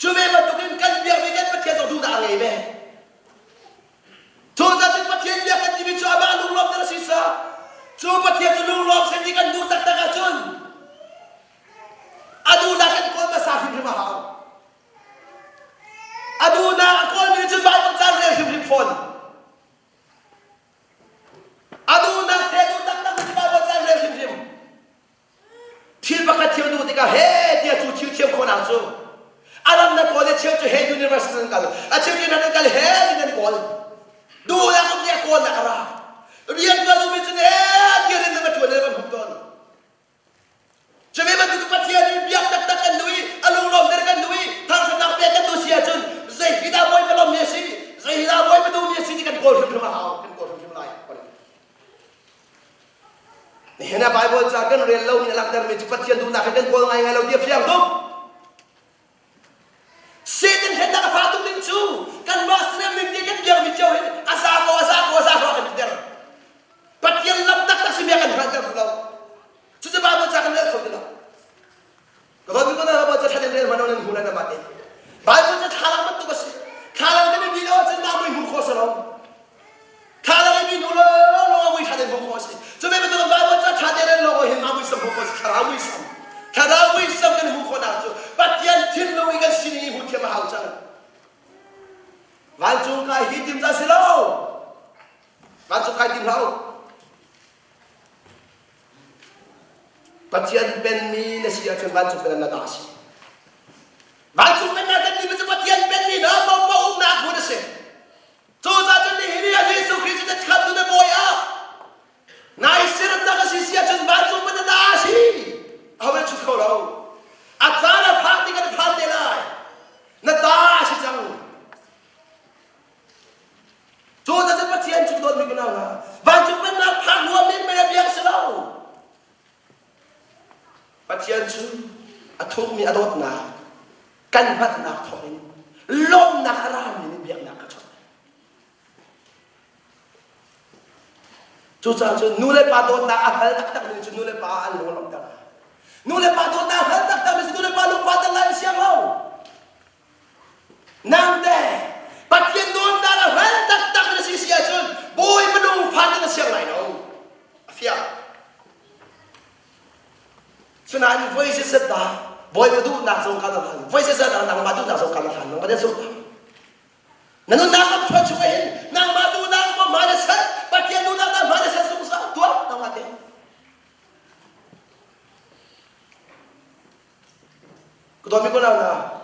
Cu ve bantukin kan biakmi kan Pathian zong duhnak a ngei ve. Cucaah cun Pathian biak kan timi cu amah lunglawmter a si sa. Cu Pathian cu lunglawm seh ti kan duh taktak ahcun a duhnak kan kawl hmasa hrimhrim a hau. A duhnak a kawlmi nih cun Baibal ca rel hrimhrim fawn. A duhnak te duh taktak cu Baibal ca rel hrimhrim. Thil pakhat thiam duh tikah he tiah cu thil thiam khawhnak cu a ram na kawl le cheu cu he university nan kal a cheu cu nan kal he ti nan kawl duhnak um nih kawl nak a ra rian tuan duhmi cu he tiah rian nan tuan nan van hmuh tawn cu ve bantuk Pathian i biak taktak kan duh i a lunglawm der kan duh i thangṭhatnak pek kan duh si ahcun zei hi dah Bawipa lawmmi a si zei hi dah Bawipa duhmi a si ti kan kawl hrimhrim a hau kan kawl hrimhrim lai Nihin ah Baibal ca kan rel lomi a langhtermi cu Pathian duhnak hi kan kawl ngaingai lo ti a fiang tuk. Satan hlennak a fah tuk ding cu kanmah serem ning te kan biakmi cio hin a za ko a za ko a za ko a kan titer. Pathian lam taktak simi a kan hngalhter duh lo. Cucu Baibal ca kan rel kho ti lo. Ka dawt mi na Baibal ca thlan in rel hmanh nan hmu nan mah te. Baibal ca thlalang bantuk a si. Thlalang kan i bi lo ahcun mah mui hmuh khawh si lo. Thlalang i bi hnu lo lawng ah mui thlan in hmuh khawh a si. Cu ve bantuk Baibal ca ṭha te rel lawng hin mah muisam hmuh khawh a si. Thlarau muisam. Thlarau muisam kan hmuh khawhnak cu Pathian thinlung i kan sining i hmuh thiam a hau cang. Vancung kai hi tim ca si lo. Vancung kai tim hlah u. Pathian penmi na si ahcun vancung pen na ta a si. Vancung pennak kan timi cu Pathian penmi hna paohpaoh umnak hmun a si. Cucaah cun nihin ah Jesuh Khrist cu na khamtu na bawi ah nai sir tak a si si ahcun vancung pen na ta a si. Aho nih chut kho lo. A caan a phak tikah na phan te lai. Na ta a si cang. Cu cu Pathian cu dawtmi ka nau hna vancung pennak phak nuam men men a biak si lo. Pathian cu a thukmi a dawtnak kan hngalhnak thawngin lawmnak a rami nih biaknak ka chawnh. Cucaah cun nu le pa dawtnak a hngal taktakmi cu nu le pa an lung a lawmhter hna. Nu le pa dawtnak a hngal taktakmi cu nu le pa lungfahter lai an siang lo. Nang teh Pathian dawtnak a hngal taktak na si si ahcun Bawipa lungfahter na siang lai lo. A fiang. Sinain voi zeizat dah Bawipa duhnak zong kan hlan, voi zeizat dah nangmah duhnak zong kan hlan, nangmah deh Na nunnak lam chuan chung ah hin nangmah duhnak ma hmaan a set, Pathian duhnak dah hmaan a set zungzal tuah nangmah te. Ka dawtmi ko na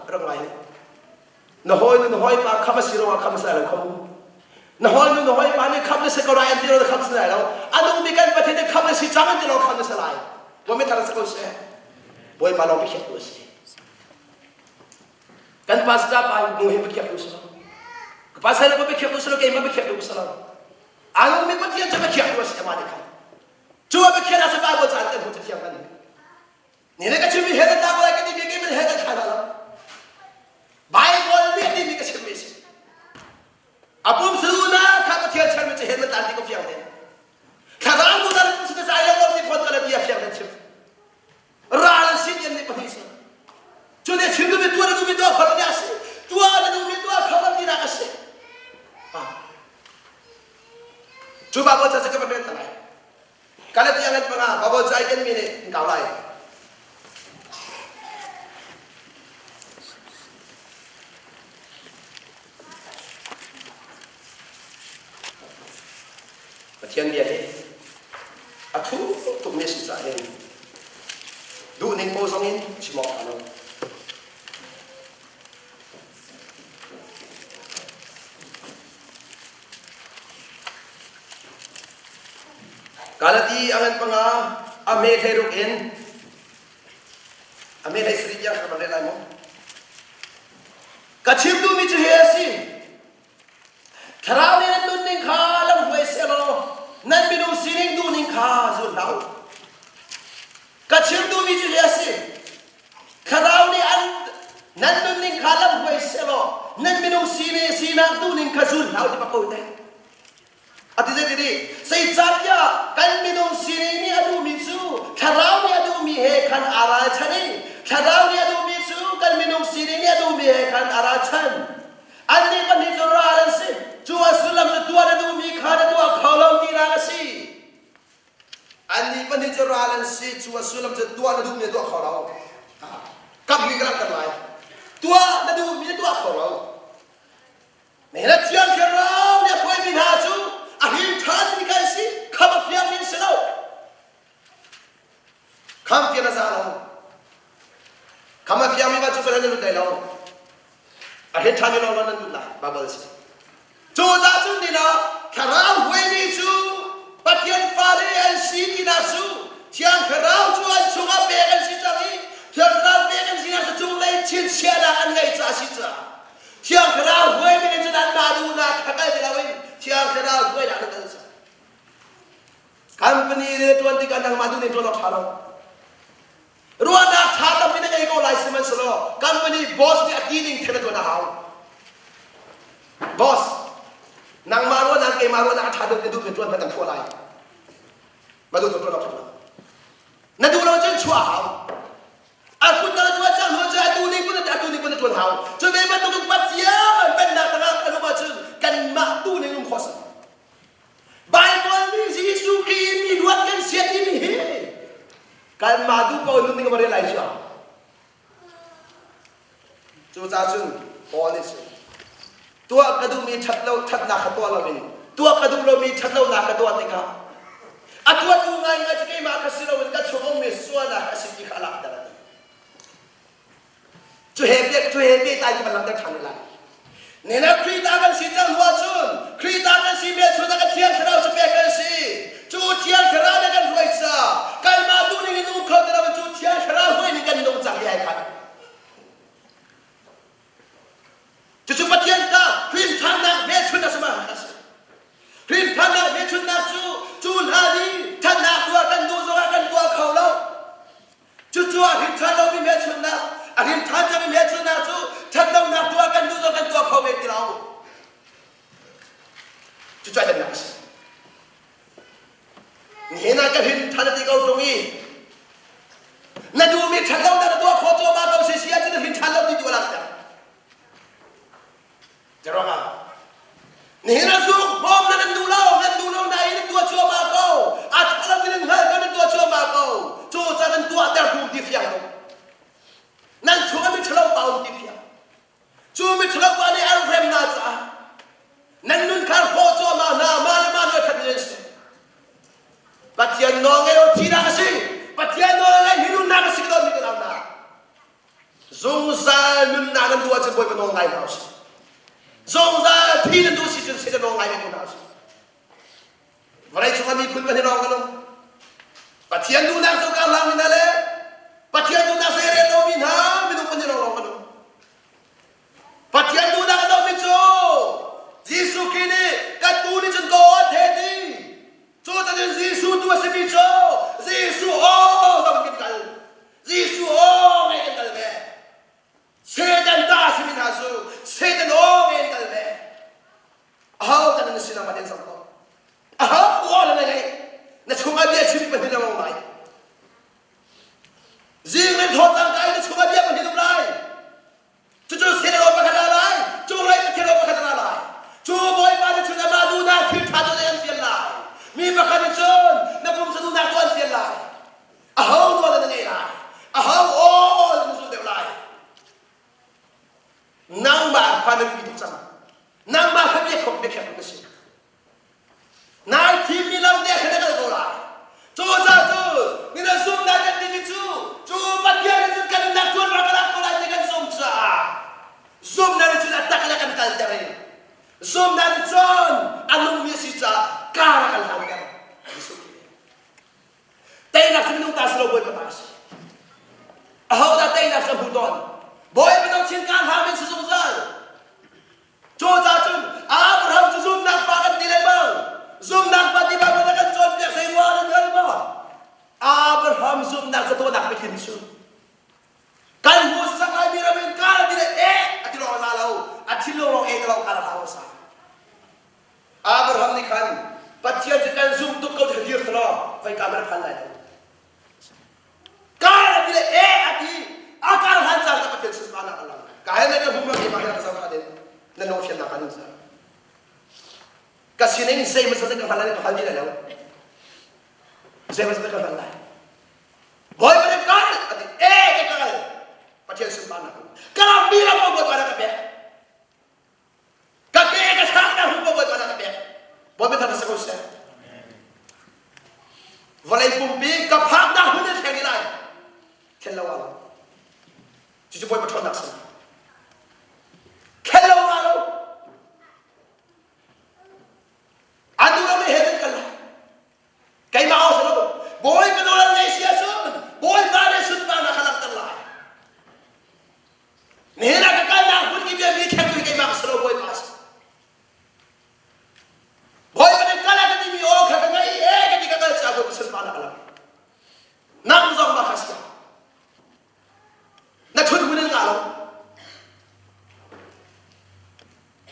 rak ngai. Na hawi nu na hawi pa kham a si ruangah kham a si lai lo kham u. Na hawi nu na hawi pa nih kham na si ko lai an ti lo na kham si lai lo. A nungmi kan Pathian nih kham na si cang an ti lo kham na si lai. Wa mi thar si ko seh. Bawipa lawng biakhiak tu a si. Kan pastor pa nu hi biakhiak tu si lo. Ka pastor le biakhiak tu si lo, keimah biakhiak tu si lo. A nungmi Pathian cu biakhiak tu a si amah nih khan. Cu a biakhiak ah Bible ca an kan hmu cathiang kan Ni le ka chimmi he na tlak lai ka timi keimah he kan thla lo. Bible nih a timi ka chimmi si. A pum sulunak kha Pathian chanmi cu he na tlan ti ko fiang te. Thlarau nu dan pum sinu sai lo lo ti phon ka le bia fiang te chim. Ral an sin yan nih pahnih si. Cu ne chim duhmi tuah na duhmi tuah kho lo ti a si. Tuah na duhmi tuah kho lo ti nak a si. Cu Bible ca cu ka van rel ta lai. Galati a ngan panga Bible ca i kenmi nih an kau lai. Pathian bia hi a thu tukmi a si caah hin duhning paoh zong in chim awk ṭha lo. Galati a ngan panga a me hlei ruk in a me hlei sarih tiang ka van rel lai maw? Ka chim duhmi cu hi a si. Thlarau nih nan nunning kha lam hruai sehlaw nan minung sining duhning kha zul hlah u. Ka chim duhmi cu hi a si. Thlarau nih an nan nunning kha lam hruai sehlaw nan minung sining sinak duhning kha zul hlah u ti bak ko te. A ti zei ti dih? Zeicahtiah kan minung sining nih a duhmi cu thlarau nih a duhmi he khan aa ralchan i thlarau nih a duhmi cu kan minung sining nih a duhmi he khan aa ralchan. Annih pahnih cu ral an si. Cu a sullam cu tuah na duhmi kha na tuah kho lo tinak a si. Annih pahnih cu ral an si. Cu a sullam cu tuah na duhmi na tuah kho lo. Kamhmi ka langhter lai. Tuah na duhmi na tuah kho lo. Mehla Thiang Thlarau nih a hruaimi hna cu a him ṭhanmi kan si. Kham a fiangmi an si lo. Kham fian a za lo. Kham a fiangmi va cu kan nan lut lai lo. A him ṭhanmi lawng nan lut lai. Bible a si. Cu caah cun ni ah Thlarau hruaimi cu Pathian fale an si tinak cu Thiang Thlarau cu an chungah pek an si cang i Thiang Thlarau pek an sinak cu cunglei chinchiahnak an ngeih caah a si caah Thiang Thlarau hruaimi nih cun anmah duhnak kha kal ti loin Thiang Thlarau hruainak na kal cang. Company le ṭuan tikah nangmah duh ning ṭuan awk ṭha lo. Ruahnak ṭha tampi na ngei ko lai sihmanhsehlaw company boss nih a ti ning theng na ṭuan a hau. Boss, nangmah ruahnak keimah ruahnak a ṭha deuh na duh ning ṭuan hmanh kan phuah lai. Ma duh ṭuan awk ṭha lo. Na duh lo cun chuah a hau. A kut na ṭuan cang hnu cu atu ning kun atu ning kun na ṭuan hau. Cu ve bantukin Pathian pennak tangah kan um ahcun kanmah tu ning um khawh si. Baibal nih Jesuh Khrih in mi luat kan sia timi hi kanmah duh ko nun ding a rel lai cu. Cucaah cun Paul nih cun tuah ka duhmi ṭhat lo ṭhatnak kha tuah loin tuah ka duh lomi ṭhat lonak ka tuah tikah a tuahtu ngaingai cu keimah ka si loin ka chung ummi sualnak a si ti kha a langhter a ti. Cu he cu he pehtlai cu kan langhter ṭhan lai. Nina Khrih ta kan si cang hnu ahcun Khrih ta kan si hmelchun ah kan Thiang Thlarau cu pek kan si. Cu Thiang Thlarau nih kan hruai caah kanmah duhning in um kho ti loin cu Thiang Thlarau hruai ning kan nung cang hi ai khat. Cucu Pathian ta hrimṭhannak hmelchun a si ma a si. Hrimṭhannak hmelchunnak cu cu hla nih ṭhatnak tuah kan duh zongah kan tuah kho lo. Cucu a hrimṭhan lomi hmelchunhnak, a hrimṭhan cangmi hmelchunhnak cu ṭhatlonak tuah kan duh zong kan tuah kho ve ti lo. Cucu a dannak a si. Nihin ah ka hrin ṭhan a ti ko ṭung i na duhmi ṭhat lonak na tuah khawh cuahmah ko si si ahcun na hrin ṭhan lo ti tu a langhter. Ruangah nihin ah zuk bawm na nan duh lo, nan duh lo nain nan tuah cuahmah ko. A ṭha lo ti nan hngal ko nan tuah cuahmah ko. Cu ca nan tuahter tu ti fiang tuk. Nan chung ah miṭhalo pa um ti fiang. Cu miṭhalo pa nih an hrem hna caah nan nun kha hrawh cuahmah hna, mah le mah nawl ṭhat nan si. Pathian nawl ngei lo thihnak a si. Pathian nawl ngei hi nunnak a si ka dawtmi ka nau hna. Zungzal nunnak nan duh ahcun Bawipa nawl ngai hna usih. Zungzal thi nan duh si cun Satan nawl ngai ve ko hna usih. Vawlei cungah miphun kan hi lawng kan um. Pathian duhnak cu kar hlang mi hna le Pathian duhnak zei rel lomi hna minung kan hi lawng lawng kan um. Pathian duhnak a zohmi cu Jesuh Khrih nih ka tuu nih cun ka aw a the ti. Cu cun Jesuh tu a simi cu Jesuh aw zong kan kal. Jesuh aw ngei kan kal ve. Satan ta a simi hna cu Satan aw ngei an kal ve. Aho tan na sinah ma den zong ko. Aho aw na ngei. Na chungah bia chim pahnih na ngong lai. Zing in thawt cang kai na chungah bia pahnih um lai. Cucu Satan aw pakhat ra lai. Cunglei Pathian aw pakhat ra lai. Cu Bawipa nih cun amah duhnak thil ṭha tu an fial lai. Mi pakhat nih cun na pumsa duhnak tu an fial lai. Aho nawl na ngei lai. Aho aw na zul deuh lai. Nangmah kha na biapi tuk cang. Nangmah kha biakhop biakhiak na si. Nai thimmi lam te kha na kal ko lai. Cu caah cu ni na zumnak kan timi cu cu Pathian nih cun kan nunnak tuan rak ka lak ko lai ti kan zumh caah zumnak nih cun a tak le kan kalter i zumnak nih cun a nungmi a si caah kar a kan hlanter. Jesuh Khrih Teinak cu minung ta si lo Bawipa ta a si. Ahodah teinak cu a hmu tawn? Bawipa no chin kaan hlang in si zungzal. Cucaah cun Abraham cu zumnak pa kan ti lengmang. Zumnak pa ti Baibal na kan cawnpiak zei ruah nan hngal maw? Abraham zumnak cu tuahnak biathlim cu. Kan hmu sak laimi ram in kal ti le eh a ti lawng a za lo. A thinlung lawng eh ti lawng kal a hau a sa. Abraham nih khan Pathian cu kan zumh tuk ko ti dir thalaw khoika hmanh a phan lai lo. Kal a ti le eh a ti a kal hlan caan ka Pathian sunparnak a lang. Ka he na ka hmu ma keimah he ka zoh kha din na lung fiannak kan sa. Ka sining zei maw ka hngal lai ka hngal di lai lo. Zei maw ka hngal lai. Bawipa nih kal a ti eh ka kal. Pathian sunparnak. Ka ram mi ram Bawipa na ka pek. Ka ke ka thlak na hung ko Bawipa na ka pek. Bawipa thang sa ko seh. Vawlei pumpi ka phaknak hmun in thleng lai. Thlen lo ah. Cucu Bawipa ṭhawnnak si. Thlen lo ah lo. An duh lo he nan kal lai. Keimah aw si lo. Bawipa nawl an ngei si ahcun Bawipa nih sunparnak kha langhter lai. Nihin ah ka kalnak hmun ki bia mi thleng tu keimah ka si lo Bawipa a si. Bawipa nih kal ah ka timi aw kha ka ngaih e ka ti ka kal caah Bawipa sunparnak a lang. Nang zong mah kha si. Na thut hmun in ngah lo.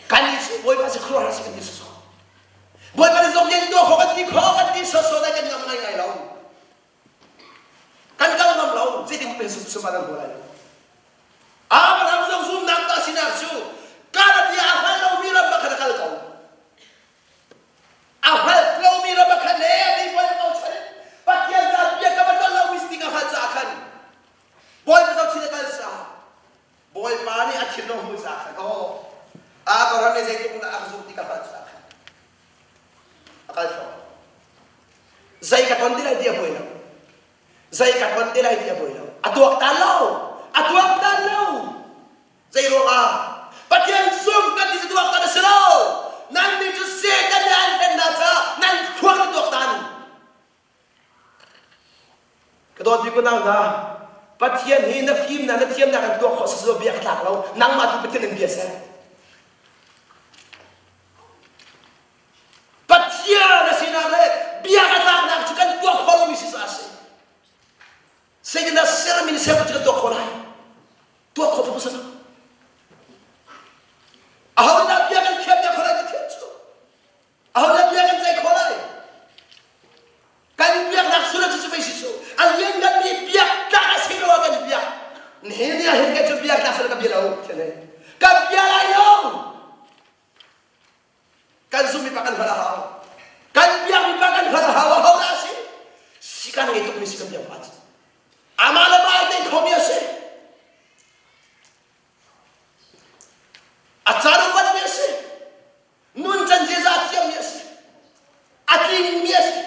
Kan nih cu Bawipa si khuaruahhar si kan ti sawsawh. Bawipa nih zong lian tuah khawh kan ti khawh kan ti sawsawh dai kan ngam ngaingai lo. Kan kal ngam lo zeitin pen sum sum an hmu lai lo. Abraham zong zumnak ta sinak cu Kaladia a hngal lomi ram ah khan a kal ko. A hngal lomi ram ah khan le mi bawi bochan in Pathian caan biakam a tlolh lomi si ding a hngalh caah khan Bawipa zohchun a kal caah Bawipa nih a thinlung hmu caah khan aw Abraham nih zeitluk dah a zumh ti ka hngalh caah khan a kal thluahmah. Zei ka ton ti lai ti a buai lo. Zei ka ton ti lai ti a buai lo. A tuaktan lo. A tuaktan lo. Zei ruangah? Pathian sum kan ti cu tuaktan a si lo. Nan nih cu Satan nih an hlen hna caah nan thluak na tuaktan. Ka dawt bik unau hna, Pathian hi na fimnak na thiamnak in tuak khawh si lo bia ka tlak lo. Nangmah tu Pathian in bia seh. Pathian a sinak le bia ka tlaknak cu kan tuah khawh lomi si caah a si. Zeitindah sermi na ser cu kan tuah khawh lai? Tuah khawh cu pasal. Aho dah bia kan thiam khawh lai Pathian cu? Aho dah bia kan ceih khawh lai? Kan Caan ngei tukmi si kan biak pa cu. Amah le mah ai tei khomi a si. A caan upat mi a si. Nun can ziaza thiammi a si. A tlingmi a si.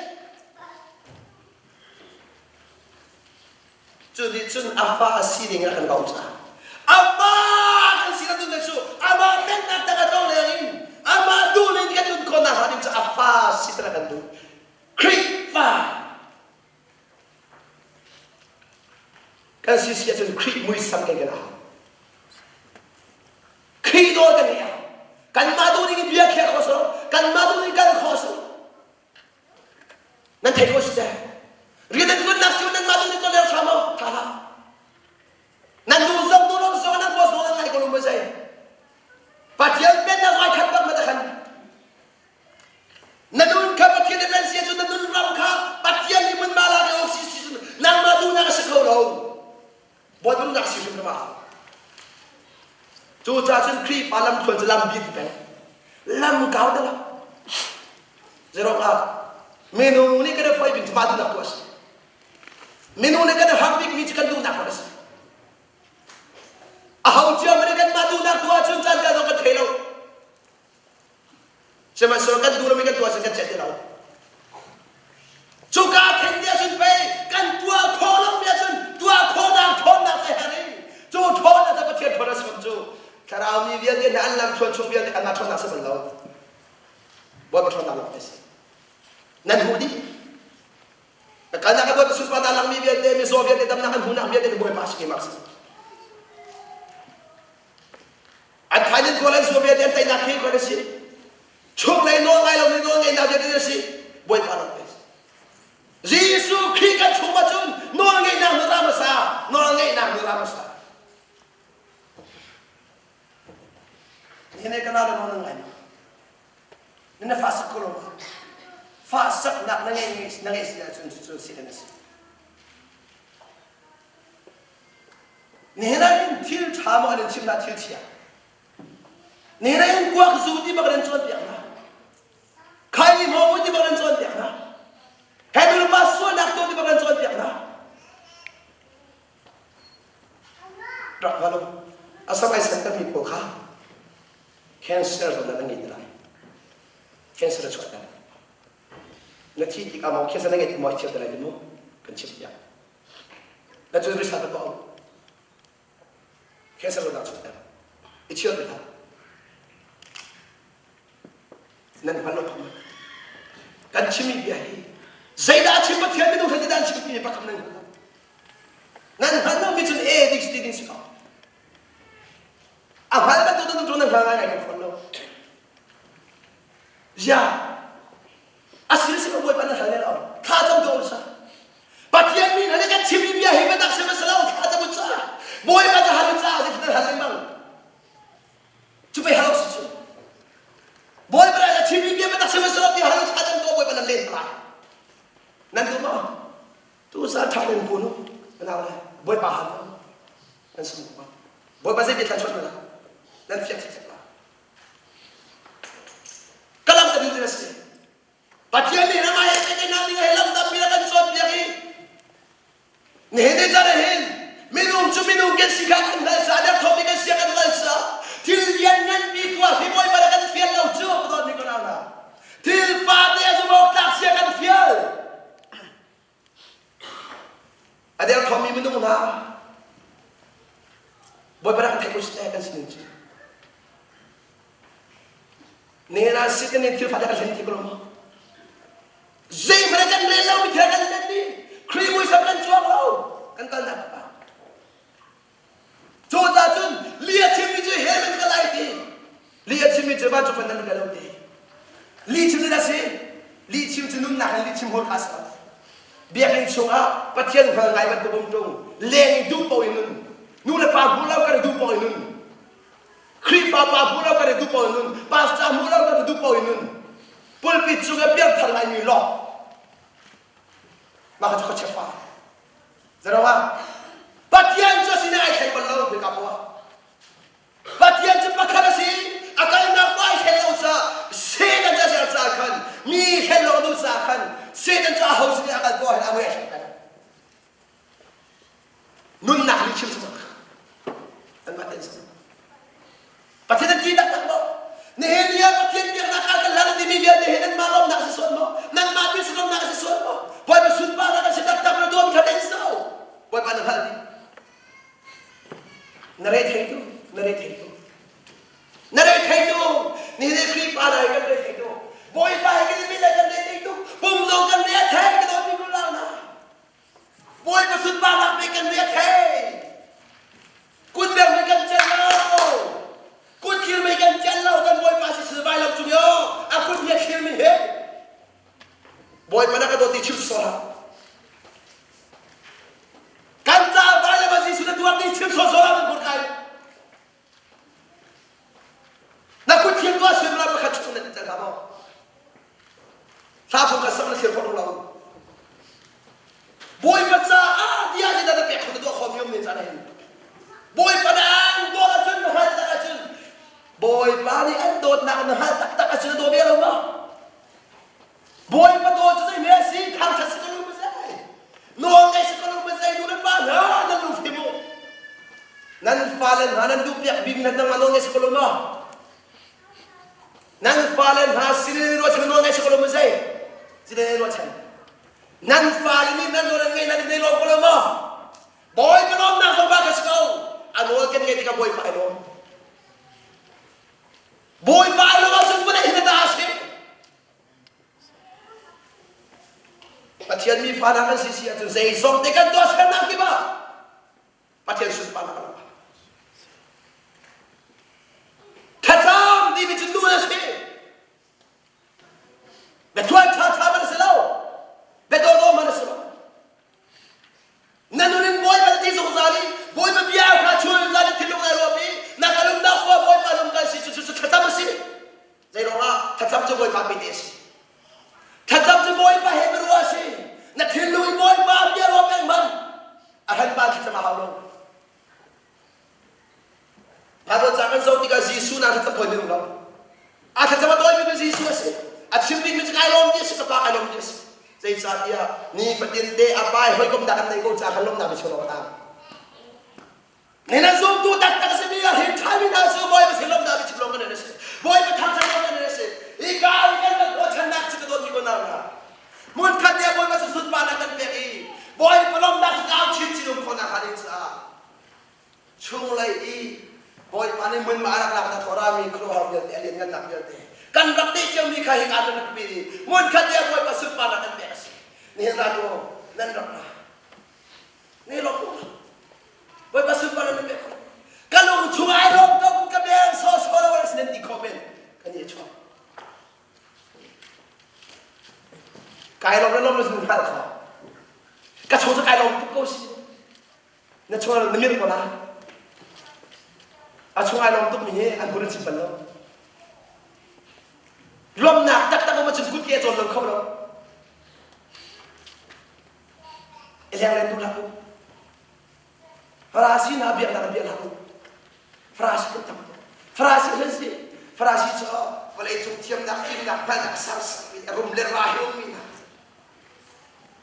Cu nih cun a fa sining a kan kau caah a fa kan si na duhnak cu amah mennak tak a tlong leng in amah duh ning kan nun khawhnak hnga ding cu a fa si a kan duh. Khrihfa kan si si ahcun Khrih muisam kan kan hau. Khrih nawl kan ngeih a hau. Kanmah duh ning in bia khiah khawh si lo. Kanmah duh ning kal khawh si lo. Nan thei ko si teh. Rian nan tuannak cu nanmah duh ning tuan leo tha maw? Tha hlah. Nan duh zong duh lo zong nan boss nawl nan ngai ko lo maw zei? Pathian pennak ai khat bak ma khan. Na nun kha Pathian nih pen sia cu na nun ram kha Pathian nih mun ma la ke ok si si nangmah duhnak a si kho lo. Bawipa duhnak si hrim hrim a Cucaah cun Khrihfa lam thluan cu lam bi ti peng. Lam kau te lo. Zerong ah minung nih kan i foi bik cu mah duhnak tu a si. Minung nih kan i harh bikmi cu kan duhnak a si. Aho cio nih kanmah duhnak tu ahcun caan kan kan thei lo. Sihmanhsehlaw kan duh lomi kan tuah ahcun kan celh ti lo. Cuka then ti ahcun pei kan tuah khawh lomi ahcun tuah khawhnak ṭhawnnak cu a herh i cu ṭhawnnak cu Pathian ṭhawn a si cu thlarau mi vialte hna an lam thluan chung vialte anmah ṭhawnnak si bal lo. Bawipa ṭhawnnak lawng a si. Nan hmuh dih. Ka kalnak a Bawipa sunparnak langmi vialte mizaw vialte damnak an hmuhnak vialte ka Bawipa a si keimah a si. An thainin kawl an zuam vialte an teinak hi khuan a si. Chunglei nawl ngai lomi nawl ngeihnak vialte a si. Bawipa ram a si. Jesuh Khrih kan chung ahcun nawl ngeihnak na ram a sa, nawl ngeihnak na ram a sa. Nihin ka na nawl na ngai ma? Na fa sak ko lo ma? Fa saknak na ngei na ngei si ahcun cucu Satan a si. Nihin ah hin thil ṭha maw an in chimh hna thil chia? Nihin ah hin kuak zu ti bak an in cawnpiak hna. Khaini hmawng ti bak an cawnpiak hna. He nulepa sualnak tuah ti bak an cawnpiak hna. Rak hngal u. A sam ai santermi pawl kha cancer zawtnak an ngei ti lai. Cancer a chuahter. Na thi tikah maw cancer na ngei ti maw i thiam te lai ti mu? Kan chimh piak. Na cu risa ka tuah Cancer zawtnak chuahter. I chir ti hlah. Nan hngal lo phang Kan chimmi bia hi zeidah a chim Pathian minung zeidah an chim timi pakhat nan hngal lo. Nan hngal lomi cun e ding si ti ding si ko. A hngal bantuk nan nan hngal ngai ngai kan fawn lo. Zia A sin si Bawipa na hal lo. Thla cam tu sa. Pathian mi hna nih kan chimmi bia hi biatak si ma si lo thla cam u ca. Bawipa ca hal u ca ti nan hal lengmang. Cu pei hal si cu. Bawipa nih a chimmi bia biatak si ma si lo ti hal u thla cam tu Bawipa nan len lai. Nan duh maw? Tu sa tha den kun u. Nau le Bawipa hal u. Nan sung ko. Bawipa zei bia thla chuan na nan fiak cik la. Ka lam ka ding a si. Pathian nih ramah he pehtlaihnak ding he lam tampi a kan cawnpiak i nihin ni caan ah hin minung cu minung kan si kha kan hngal caah derthawmmi kan si kan hngal caah thil liannganpi tuah hi Bawipa nih kan fial lo cu ka dawtmi ka nau hna thil fate a zumh awk tlak sia kan fial A derthawmmi minung hna Bawipa rak theih u kan sining cu. Nena si kan thil fate kan hlen ti ko lo maw? Zeihmanh kan rel lo mi thil kan hlen dih. Khrih muisam kan cuang lo. Kan kalnak pa. Cucaah cun li a chimmi cu hell in ka lai ti. Li a chimmi cu vancung pan nan lo ti. Li chim cu a si. Li chim cu nunnak in li chim hawl kha a si lo. Biakinn chungah Pathian hngal ngai bantuk um ṭung leng i duh paoh in nun. Nu le pa hmu lo kan i duh paoh in nun. Khrihfa pa hmu lo kan i duh paoh in nun. Pastor hmu lo kan i duh paoh in nun. Pulpit cung i piangthar ngaimi lawng. Mah kha cu khuachia fa. Zeruangah Pathian cu a sinah ai thleng bal lo khika poah. Pathian cu pakhat a si a kalnak pa ai thlen lo caah Satan ca ser caah khan mi thlen lo duh caah khan Satan cu a ho sin i a kal poah hin a mui a hrem peng. Nunnak nih chim sawsawh anmah ten si. Pathian an ti taktak maw? Nihin ni ah Pathian biaknak ah kan hlan a timi vialte hi nanmah lawmnak a si sual maw? Nangmah ti lawmnak a si sual maw? Bawipa sunparnak a si taktak na tuahmi kha ten so. Bawipa na hngalh dih. Na re thei tu, na re thei tu. Na re thei tu. Nihin ni Khrihfa hna hi kan re thei tu. Bawipa hi kan i kan re thei tu. Pum zong kan re thei ka dawtmi unau hna. Bawipa sunparnak nih kan re thei. Kut bel mei kan celh lo. Kut thlir mei kan celh lo. Kan Bawipa si si vai lo cung yo. A kut hi a thlir mi he. Bawipa na ka dawt ti chim sawh hlah. Kan caah vai le Jesuh na tuar ti chim sawh sawh hlah nan kai. Na kut thlir tuah sim la pakhat chung na ti tel hlah maw? Hla chung kha sak na thlir khawh lo. Bawipa caah tiah ni na pek kho na tuah kho mi um ne caan hin. Bawipa na an dawt ahcun na hngalh tak ahcun Bawipa nih an dawtnak na hngalh taktak ahcun na daw ve lo maw? Bawipa dawt cu zei hme a si? Thangṭhat si ko lo maw zei? Nawl ngaih si ko lo maw zei? Nu le pa hna nan lungfim u. Nan fale hna nan duhpiak bik hna nangmah nawl ngaih si ko lo maw? Nan fale hna sinin ruahchan nawl ngaih si ko lo maw zei? Sinin ruahchan. Nan fale nih nan nawl an ngaih nan i lawm ko lo maw? Bawipa lawmnak zong ba ka si ko. A nawl kan ngaih tikah Bawipa ai lawm. Bawipa ai lawm ahcun vawlei hi na ta a si. Pathian mi fa hna kan si si ahcun zeizong te kan tuahsernak kip ah Pathian sunparnak a lang. Thlacam timi cu nu na si. Biathuan ṭhaṭha man a si lo. Biadawdawh man a si lo. Na nun in Bawipa na ti zungzal i Bawipa bia kha chunzal in thinlung ai ruap i na ka lumnak khua Bawipa lung kan si cu cu thlacam a si. Zei ruangah thlacam cu Bawipa pete a si. Thlacam cu Bawipa he biaruah a si. Na thinlung in Bawipa bia ruah peng man a hranpa thlacam a hau lo. Bible ca kan zoh tikah Jesuh na thlacam tawi mi um lo. A thlacam a tawi mi Jesuh a si. A chim ding mi cu kai lawm ti a si, ka pa kai lawm ti a si. Zeicahtiah nifatin te a pa i hawikom dah kan nei ko ca khan lawmnak mi chuah a Ni na zumtu taktak a simi a hin ṭhami hna cu Bawipa sin lawmnak mi chim lawng kan a si. Bawipa thangṭhat lawng kan a si. Hi ka i kan rak ruahchannak cu ka dawtmi ko hna. Hmun khat te Bawipa cu sunparnak kan pek i Bawipa lawmnak cu kau chinchin um khawhnak hnga ding caah chunglei i Bawipa nih hmunhma a rak lak na thawrami khuaruahhar vialte a lianngannak vialte kan rak teh ciomi kha hika nan rak pi i hmunkhat te Bawipa sunparnak kan pek a si. Nihin ra tu nan rak ra. Ni lawm u. Bawipa sunparnak nan pek khawh. Ka lung chung ai lawm ko ka beng saw saw lo an sin ti khawh men kan i chuak. Kai lawm le lawm le sun hngal kho. Ka chung cu kai lawm tuk ko si. Na chung na mirh ko la. A chung ai lawm tukmi hi an hun an chim bal lo. Lawmnak taktak um ahcun kut ke a cawl lo kho lo. I leng len duh hlah u. Farasi hna biaknak an bia hlah u. Farasi kan tam tuk. Farasi an si. Farasi cu vawlei cung thiamnak, fimnak, hngalhnak a sangsangmi, a rum le ra he ummi hna.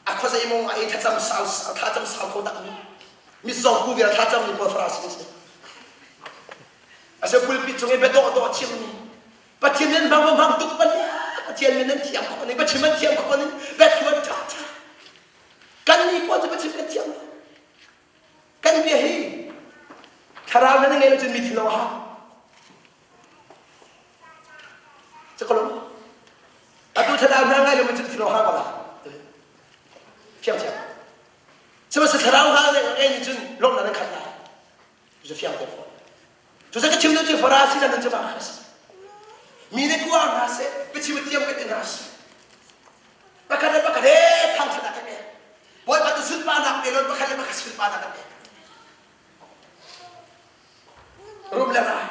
A khuazei mong ah i thlacam sau thlacam sau kho tak mi mizaw ku vial thlacam mi pawl farasi an si. A si pulpit cung i biadawh dawh chim mi Pathian nan hmang hmang tuk bal Pathian min nan thiam khawh ning biachim an thiam khawh ning biathuan ṭha ṭha kan ni pawl cu biachim kan thiam lo kan bia hi thlarau nan ngei lo cun mi thin lo ha Cakalo. Atu thlarau hna ngai lo cun thilo ha bala. Fiang thiam. Sihmanhsehlaw thlarau hna ngai nih cun lawmhnak nan khat lai. Cu fiang te fawn. Cu ka chim cu Farasi nan cu ma si. Mi nih kuar hna seh, biachim thiam ka ti hna seh. Pakhat le pakhat he thangṭhatnak ka pek. Bawipa tu sunparnak pe law pakhat le pakhat sunparnak ka pek. Rum le rai.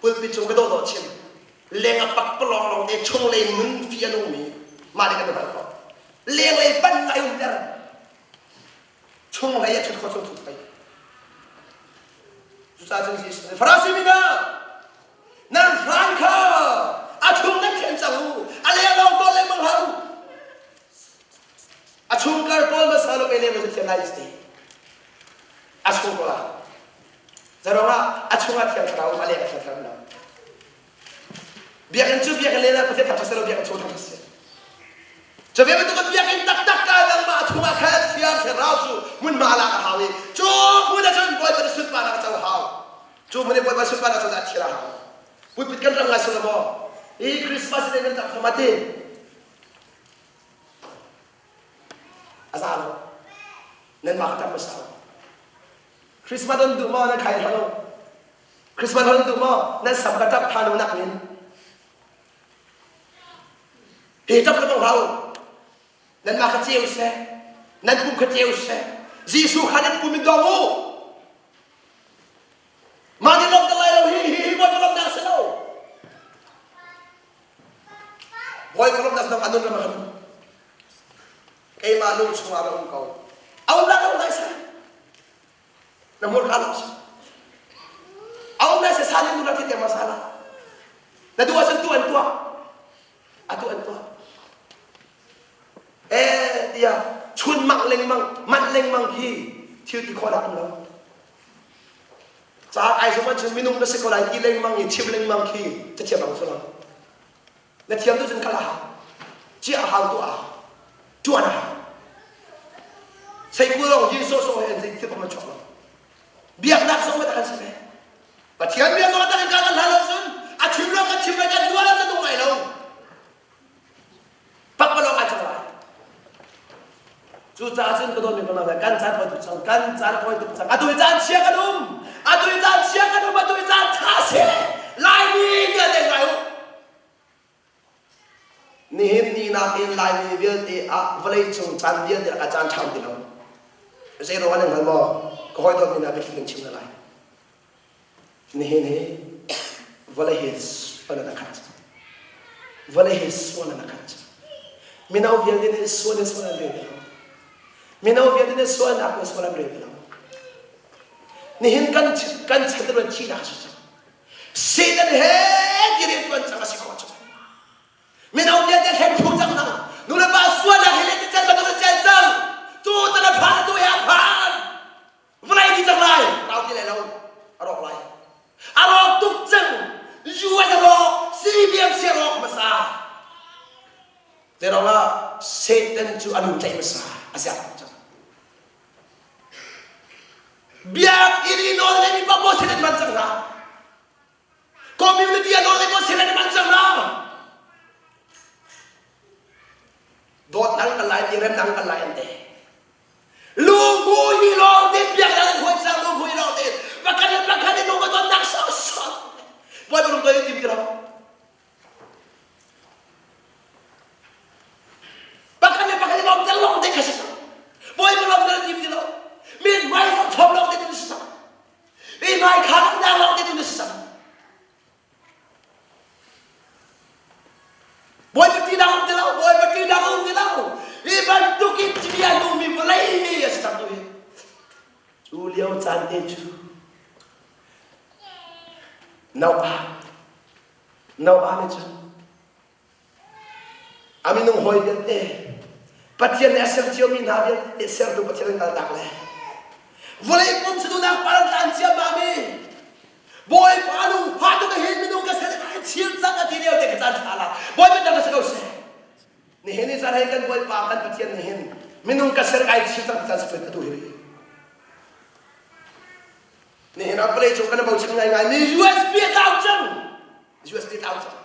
Pulpit cung ka dawhdawh chim. Leng a pak palawng lawng te chunglei nun fi a nungmi mah nih kan hngalh ko. Lenglei pan ngai umter. Chunglei a thut khawh chung thut pei. Cucaah cun Jesuh nih Farasi mi hna nan hrai kha a chung nan thian cang u. A leng lawng tawl lengmang hlah u. A chung kar tawl hmasa lo pe leng cu thian lai ti. A chung tawl ah. Zarong ah a chung ah thiang thlarau um a leng ah thiang thlarau lo. Biakinn cu biakinn len ah Pathian thangṭhat seh law biakinn chung thangṭhat seh. Cu ve bantuk biakinn taktak ka nangmah chungah khan Thiang Thlarau cu hmunhma lak a hau i cu hmun ah cun Bawipa nih sunparnak a co a hau. Cu hmun i Bawipa sunparnak a co caah thil a hau. Pulpit kan ram ngai sung maw? Hi Christmas ne nan ṭap thluahmah ti. A za lo. Nanmah ka ṭap hmasa u. Christmas an duh maw nan khai hlah lo. Christmas an duh maw nan sam ka ṭap ṭhan lo nak min. Hi ṭap le bang hlah u. Nanmah kha ceu seh. Nan pum kha ceu seh. Jesuh kha nan pum in dong u. Mah nih lawmh lai lo hi hi hi Bawipa lawmhnak si lo. Bawipa lawmhnak si lo a nun ram a kan Keimah lung chungah ra um ko. A um lai lo lai seh. Na hmurka lo si. A um lai seh sa nih nu ra thi tiang ma sa la. Na duh ahcun tu an tuah. Atu an tuah. Eh tiah chun mang lengmang manh lengmang khi thil ti khawhnak um lo. Ca ai zong ahcun minung na si ko lai ti lengmang i chim lengmang khi cathiam ang si lo. Na thiam tu cun kal a hau. Ciah a hau tuah a hau. Tuan a hau. Seikul lawng hi sawhsawh he an zei thil an chuak lo. Biaknak zong kan si ve. Pathian bia zong tak in kan hlan lo cun a chim lo kan chim lai kan tuah lo cun nung lai lo. Pakpalawng ai cang lai. Cucaah cun ka dawtmi kan kan caan poi tuk cang kan caan poi tuk cang atu i caan chia kan um atu i caan chia kan um atu i caan tha si Laimi vialte ngai u Nihin ni nakin Laimi vialte ah vawleicung caan vialte a caan ṭha ti lo. Zei ruang an hngal maw? Ka hawi dawtmi hna biathli kan chim hna lai. Nihin hi vawlei hi sual in a khat. Vawlei hi sual in a khat. Mino vialte nih sual in sual an rel ti lo. Mino vialte nih sualnak in sual an rel ti lo. Nihin kan kan chan ruan thihnak a si cang. Satan he ti riantuan cang a si khawh cu. Mino vialte hleng phu cang hna. Nu le pa sualnak he le ti cel bantuk in cel cang. Tu tan a phan tu he a phan. Vawlei ni cang lai. Rau ti lai lo. A rawk lai. A rawk tuk cang. US a rawk. CBMC a rawk hmasa. Zeirong ah Satan cu a lu tlaih hmasa. A ziak cang. Biakinn i nawl ngeimi paoh sin an man cang hna. Community a nawl ngeimi sin an man cang hna. Dawtnak kan lai ti remnak kan lai an te. Lungku hi lawng te biaknak an huai cang lungku hi lawng te pakhat le pakhat in lung a tonnak sawsawt. Bawipa lung toi tim ti lo. Pakhat le pakhat i lawmter lawng te kha si cang. Bawipa lawmter tim ti lo. Min hmai lawng thawm lawng te si cang. I hmai kha nak lawng te si cang. Bawipa ṭihnak um ti lo, Bawipa ṭihnak um ti lo. Hi bantuk in bia nungmi vawlei a si cang tu hi. Cu lio caan te cu Noah Noah nih cun a minung hawi vialte Pathian nih a ser ciomi hna vialte sertu Pathian an kaltak le vawlei pum saduhnak par an tlan ciammam i Bawipa lungfah tuk hin minung ka ser ai chir cang a ti lio te ka caan ṭha la Bawipa dang si ko seh nihin ni caan hei kan Bawipa kan Pathian nih hin minung ka ser ai chir cang ti caan si atu hi Nihin ah vawlei cung kan bochan ngaingai mi USB a tlau cang. USB tlau cang.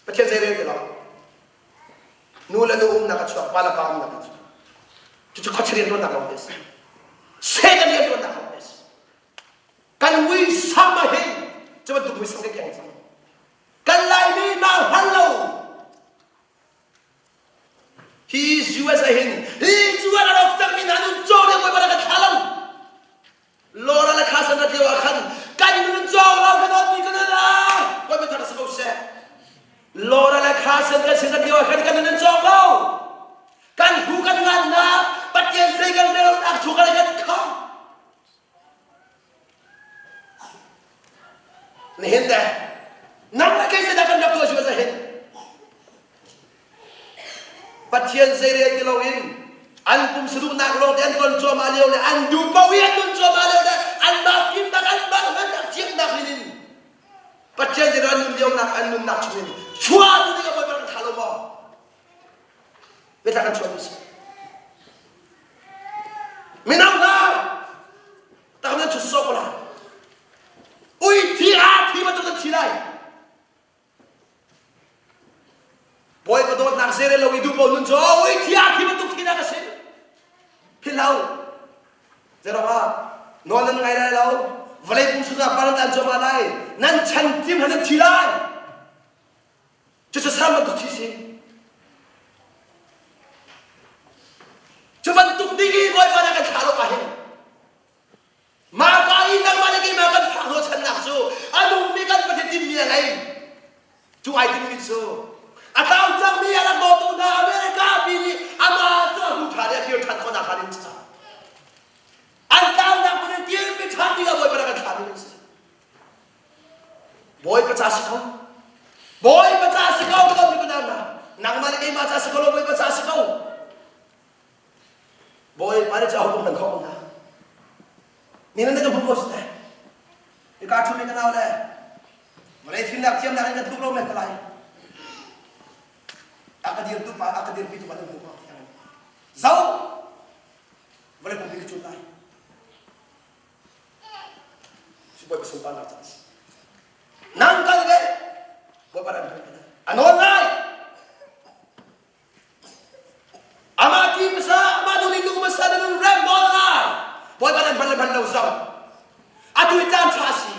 Pathian zei rel ti lo. Nu le nu umnak a chuak, pa le pa umnak a chuak. Cucu khuachia riantuannak lawng te a si. Satan riantuannak lawng te a si. Kan muisam ah hin cu bantuk muisam kan keng cang. Kan Laimi mah hngal lo Hi US ah hin hi US a rawk cangmi hna nun cawng ding bawipa kan thla lo. Laura le Carson rat lio ah khan kan nun cawng lo kan awmi kan nun ah bawipa thar si ko seh. Laura le Carson kan sin rat lio ah khan kan nun cawng lo. Kan hu kan ngannak Pathian sei kan relnak thu kan kan kham. Nihin te nang le kei zeidah kan rak tuah si va. Pathian zeirel ti loin an pumsa duhnak lawng te an ton cuahmah lio le an duh paoh i an nun cuahmah lio le anmah fimnak anmah hngalhnak thiamnak lin in Pathian zeirel an nun lionak an nunnak chungin chuah tu ding ah Bawipa kan thlah lo maw? Biatak kan chuah tu si. Mino hna tak nan chut sawk la. Ui thi a thi bantuk nan thi lai. Bawipa dawtnak zeirel lo i duh pawl nun cu ui thi a thi bantuk thinak a si. Philh lo. Zeirangah nawl nan ngai lai lo. Vawlei pum sungah pa nan tan cuahmah lai. Nan chan tim han nan thi lai. Cucu saram bantuk thi si. Cu bantuk ding i Bawipa nih kan thlah lo ahhin mah ka i nangmah le keimah kan phak hnawhchannak cu a nungmi kan Pathian tinhmi a ngei. Cu ai tinhmi cu a tlau cangmi a rak dawtu hna America pi nih amah cu a hmu ṭhan i a kir ṭhan khawhnak hnga ding caah an tlaunak hmun in kirpi ṭhan ding ah Bawipa rak kan thlah ding a si. Bawipa ca si ko. Bawipa ca si ko ka mi kunau hna. Nangmah le keimah ca si ko lo Bawipa ca si ko. Bawipa nih ca hukum kan khawh hna. Ni nan kan hmu ko si te. Ika thu mi ka nau le vawlei fimnak thiamnak in kan tluk lo men ka lai. A ka dirtu pa a ka dirpi tu pa nan hmu ko. Zo vawlei pumpi ka cul lai. Bawipa sunparnak ca a si. Nang kal ve, Bawipa ram a nawl lai. Amah ti hmasa, amah duh ning duh hmasa na nun rem nawl lai. Bawipa ram hman le hman lo zong. Atu i caan ṭha a si.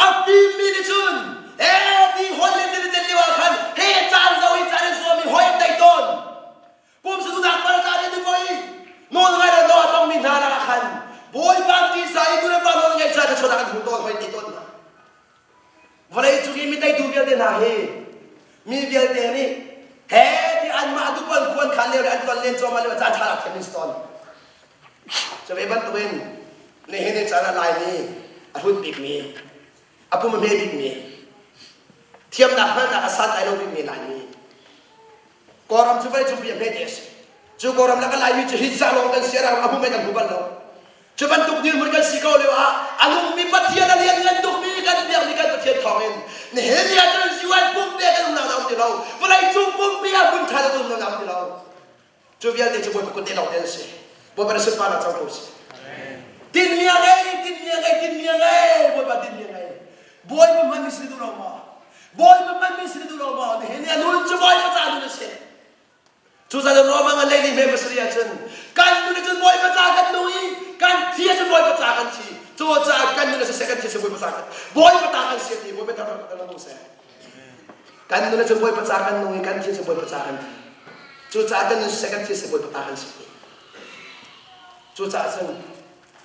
A fimmi nih cun, he ti hoi le ti le lio ah khan, he caan zo i caan in zuam i hoi an tei tawn. Pumsaduhnak palka nih dukoi nawl ngai le nawl a tongmi hna lakah khan Bawipa ṭihzah i nulepa nawl ngaih ca thluachuahnak an hmu tawn hoi ti tawn hna. Vawlei cung i mi teitu vialte hna hi mi vialte nih he ti anmah dupan khuan khan lio le an tuan len cuahmah lio caan ṭha lak thiam in si tawn. Cu ve bantukin nihin ni caan ah Laimi a hlut bikmi a pum a hme bikmi thiamnak hngalhnak a santlai lo bikmi Laimi Kawlram cu vawlei cungpi a hmete a si. Cu Kawlram le kan Laimi cu hi zah lawng kan si a ram a hmu kan hmu bal lo. Cu bantuk dirhmun kan si ko lio ah a nungmi Pathian a lianngan tukmi kan biakmi kan Pathian thawngin nihin ni ah cun UN pumpe kan umnak na um ti lo. Vawlei cung pumpi ah hmun ṭha kan umnak na um ti lo. Cu vialte cu Bawipa kut ne lawng te an si. Bawipa na sunparnak cang ko si. Tinmi a ngei, tinmi a ngei, tinmi a ngei, Bawipa tinmi a ngei. Bawipa hmanmi si duh lo maw? Bawipa hmanmi si duh lo maw? Nihin ni a nun cu Bawipa ca nun a si. Cucaah Roma ngan lei hme pasarih ahcun kan nun cun Bawipa ca kan nung i kan thi ahcun Bawipa ca kan thi. Cucaah kan nun a siseh kan thi a Bawipa ca kan Bawipa ta kan si ti Bawipa ta kan nung seh. Kan nun ahcun Bawipa ca kan nung i kan thi ahcun Bawipa ca kan thi. Cucaah kan nun siseh kan thi seh Bawipa ta kan si ti. Cucaah cun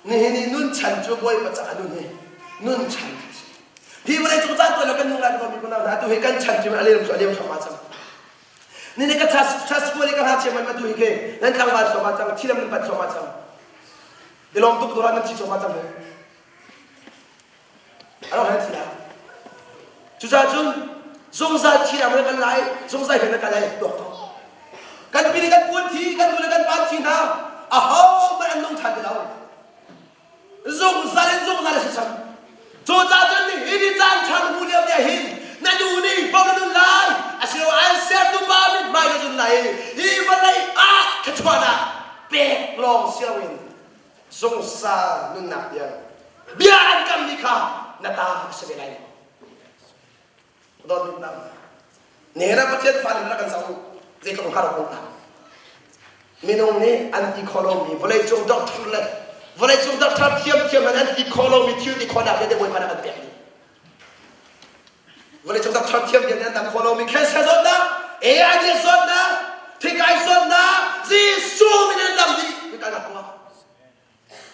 nihin i nun chan cu Bawipa ca nun hi nun chan a si. Hi vawlei cung caan tuan lo kan nung lai ko mi kunau hna tu hi kan chan cu a liam a liam thluahmah cang. Ni ne ka chas kual i ka hngakchia man tu hi ke nan tlangval thluahmah cang thilam nan pat thluahmah cang. I lawm tuk tu nan thi thluahmah cang he. A ro han thi la. Cucaah cun zungzal thi ram kan lai zungzal hin kan lai tuak ko. Kan pi le kan puan thi kan nu le kan pa thi hna a ho hmanh an nung ṭhan ti lo. Zungzal in zungzal a si cang. Cucaah cun nihin i caan ṭha na hmuh lio te hin na nu nih bo na nun lai asilo an sertu pa mithmai na zun lai i hi vawlei ah thluachuahnak pek lawng si loin zungzal nunnak tiang bia an kammi kha na ta a si ve lai lo. Dawt nunnak Nihin ah Pathian fale rak kan zoh zeitluk har ko ta. Minung nih an ti kho lomi vawleicung doctor le vawleicung doctor thiamthiam an an ti kho lomi thil ti khawhnak vialte Bawipa nih an pek dih. Vawleicung doctor thiam vialte an dam kho lomi cancer zawtnak, AIDS zawtnak, thikai zawtnak, Jesuh min an dam dih. Hika nak kuah.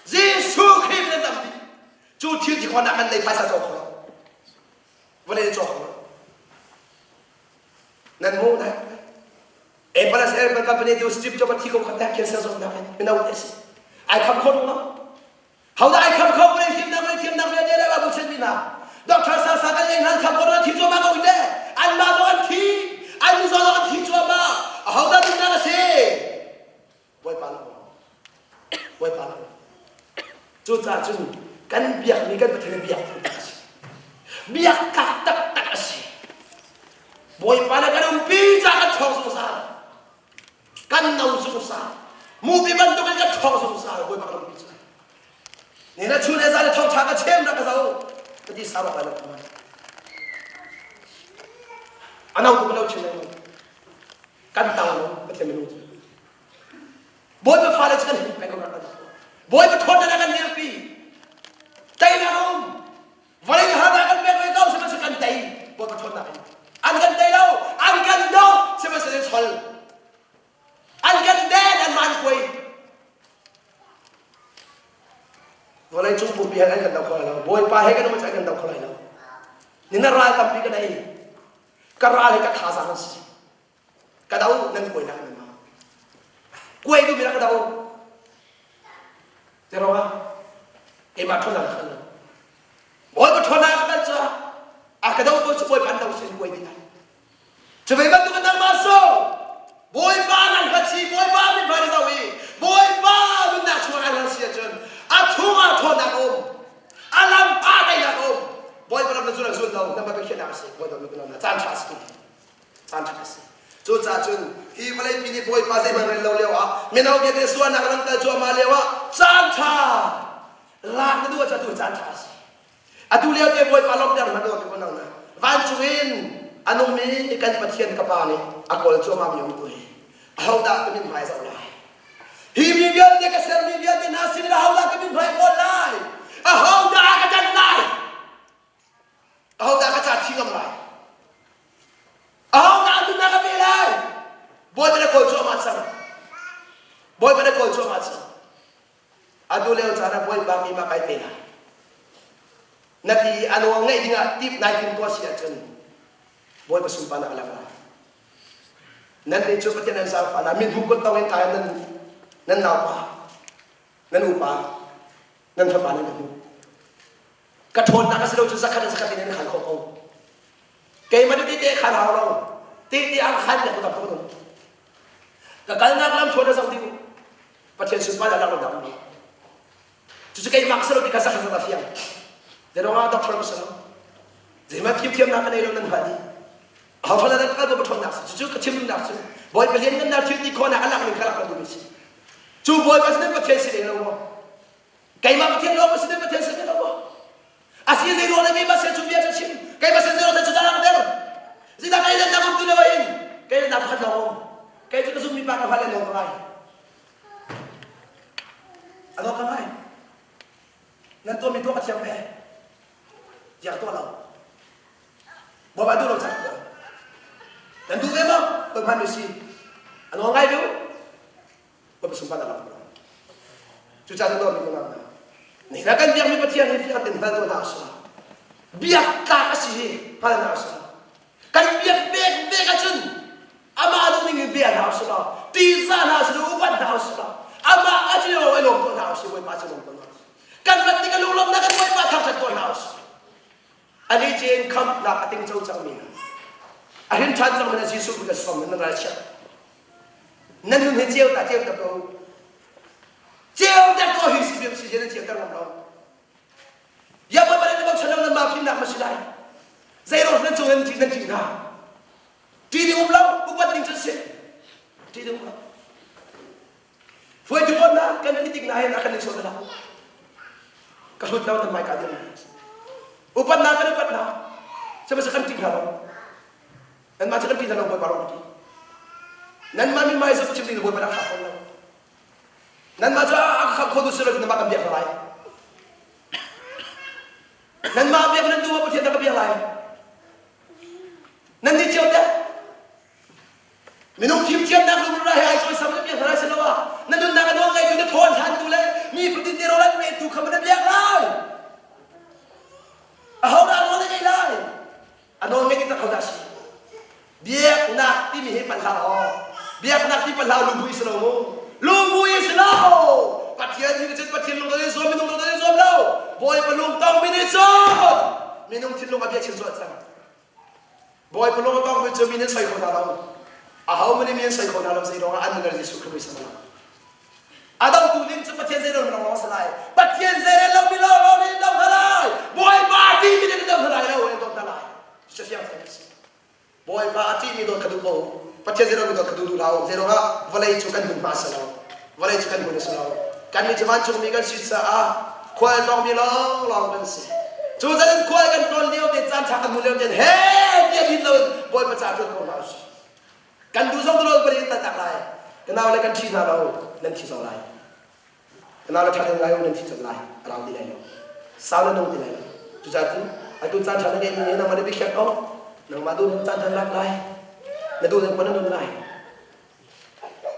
Jesuh Khrih min an dam dih. Cu thil ti khawhnak kan nei phaisa caw kho lo. Vawlei cawk lo. Nan hmuh lai. Apple as Apple company tu Steve Jobs thi ko khat dah cancer zawtnak in mino te si. Ai kham kho lo. How dah ai kham kho vawlei thiamnak vawlei thiamnak vialte le bu chen mi hna. Doctor sa sa kan ngei hna kham kho thi cuahmah ko ite. An mah zong an thi. An nu zong an thi cuahmah. Aho dah nunnak a si? Cucaah cun kan biakmi kan Pathian biak taktak a si. Biak tlak taktak a si. Bawipa le kan umpi ca kan ṭhawng zungzal. Kan no zungzal. Mupi bantukin kan ṭhawng zungzal Bawipa kan umpi ca. Ni na chun le zan le thawngṭha ka chem rak ka zo. Ka ti sarok lai lo. A no tu ka lo chin lai lo. Kan tang lo Pathian minung cu. Bawipa fale cu kan him peng ko rak kan Bawipa ṭhawnnak ah kan dirpi. Teinak a um. Vawlei nih harnak kan pek ve ko sihmanhsehlaw kan tei. Bawipa ṭhawnnak in. An kan tei lo, an kan doh, sihmanhsehlaw chol. An kan den, an man kuai. Vawlei cung pumpi he an kan doh kho lai lo. Bawipa he kan um an kan doh kho lai lo. Ni na ral tampi kan ei. Ka ral he ka thazaang an si. Ka do nan kuainak nan ma. Kuai duhmi ka do. Te ro keimah ṭhawnnak ka lo. Bawipa ṭhawnnak ka kal caah a ka do ko cu Bawipa an do sin kuai ding ai. Cu ve bantuk in nangmah so Bawipa nan hlat si Bawipa min hmai na zoh i Bawipa nunnak chungah an hal si ahcun a chungah ṭhawnnak a um. A lam aa teinak a um. Bawipa ram na zul zul lo nan biakhiahnak a si. Bawipa min na caan ṭha a si tu. Caan ṭha a si. Cucaah cun hi vawleipi nih Bawipa zeihmanh rel lo lio ah mino vialte sualnak lam kal cuahmah lio ah caan ṭha lak na duh ahcun atu caan ṭha a si. Atu lio te Bawipa lawmhter hmanh u ti ko nang na vancung in a nungmi kan Pathian ka Pa nih a kawl cuahmah mi um tu hi ahodah ka min hmai zoh lai? Hi mi vialte ka sermi vialte hna sin in ahodah ka min hmai kawl lai? Ahodah ka ṭanh lai? Ahodah ka ca thi ngam lai? Ahodah nunnak ka pe lai? Bawipa na kawl cuahmah cang. Bawipa na kawl cuahmah cang. Atu lio caan ah Bawipa keimah kai pe lai. Na ti i a nawl ngaih dingah tip nai tim tuah si ahcun Bawipa sunparnak a lang lai. Nan nih cu Pathian nan zaangfah hna mithmuh kut tong in kai nan nan naupa nan upa nan fapa nan ka hmuh. Ka ṭhawnnak a si lo cu zakhat in zakhat in nan khan khawh ko. Keimah nih tete khan hau lo. Tete ang khan le tam tuk um. Ka kalnak lam ṭhawn a zoh ding. Pathian sunparnak lak lo dah um. Cucu keimah ka si lo ti kha zakhat zakhat a fiang. Zeirong ah doctor ka si lo. Zeihmanh fimthiamnak ka nei lo nan hngalh dih. Aho ṭhawn ah ka kal ka ṭhawnnak si. Cucu ka chimnak cu Bawipa lianngannak thil ti khawhnak a lak ning kha lak lo duhmi si. Cu Bawipa sin Pathian si ve lo maw? Keimah Pathian lawng si Pathian si lo maw? A si zei ruang le keimah sin cu bia cu chim keimah sin zei ruang cu dah der zeidah kei nan um ti lo in kei nan pakhat lawng um kei cu ka zummi pa ka hngal le ka ngai a nawl ka ngai nan tuahmi tuah ka thiam ve tiah tuah lo Bawipa duh lo cak tuah nan duh ve maw kan hman mi si a nawl ngai du Bawipa sunparnak lam lo. Cucaah na dawtmi unau hna, nihin ah kan biakmi Pathian hi fiang tein hngal tuah hna usih. Biak tlak a si hi hngal hna usih. Kan biak vek vek ahcun amah duh ning in bia hna usih law, tihzah hna usih law, upat hna usih law, amah a cu i lawm tuah hna usih, Bawipa cu lawm tuah hna usih. Kan rat tik a lunglawmhnak kan Bawipa thangṭhat tuah hna usih. Ali cin khamhnak a tingco cangmi hna, a hrin ṭhan cangmi hna Jesuh Khrih kan sawm nan ralchiat. Nan nun hi ceu ta ceu ta ko. Ceu ta ko hi si biam si nan ceu ter ngam lo. Ya ba ba nan bang chanang nan ma fimnak ma si lai. Zei ro nan cung nan ṭih nan ṭih hna. Ṭih ding um lo, upat ding cu si. Ṭih ding um lo. Hruaitu pawl na kan ti tik na hin a kan in sawt hlah. Ka hlut lo nan mai ka ding. Upat na kan upat na. Sihmanhsehlaw kan ṭih hna lo. Nanmah cu kan ṭih hna lo Bawipa rawng ka ṭih. Nanmah min mai cu chim ding Bawipa dah khak lo. Nanmah cu a khak kho tu si lo nanmah kan biak hna lai. Nanmah biak nan duh Pathian dah ka biak lai. Nan nih cio teh minung fimthiamnak lungrual he ai cawisam na biak hna lai si lo ah na nunnak a nawl ngeitu na thawn hlantu le mi fatin te rawl an petu kha na biak lai. Ahodah nawl na ngei lai? A nawl ngei tak hodah si? Biaknak timi hi pan hlah aw. Biaknak ti pan hlah lungbu i si lo mu. Lungbu i si lo. Pathian nih cun Pathian lung in zuam minung lung in zuam lo. Bawipa lung tong mi nih cun minung thinlung a bia chim cuah cang. Bawipa lung tong mi cu mi nih soi kho hna lo. Aho mani mi an soi kho hna lo zei ruangah an nun Jesuh Khrist mui sam lo. A dotu ding cu Pathian zei lo lawng si lai. Pathian zei rel lomi lawng nih do hna lai. Bawipa a ṭihmi nih do hna lai lo, an dawt hna lai. Cucu fiang tein a si. Bawipa a ṭihmi dawt kha duh ko. Pathian zei lomi dawt kha duh duh hlah u. Zeiruangah vawlei cu kan hmunhma a si lo. Vawlei cu kan hmun a si lo. Kannih cu vancungmi kan si caah khual tlawngmi lawnglawng kan si. Cu cun khual kan tlawn lio te caan ṭha kan hmuh lio te he tiah din loin Bawipa ca ṭuan ko hna usih. Kan duh zong duluan pali kan tak lai. Ka nau le kan ṭhi hna lo, nan thi zong lai. Ka nau le ṭha ding lai u, nan thi cang lai. A rang ti lai lo. Sau na nung ti lai lo. Cucaah cun atu caan ṭha na ngeihmi nih nangmah nih biakhiak ko. Nangmah duh caan ṭha lak lai. Na duh ning na nun lai.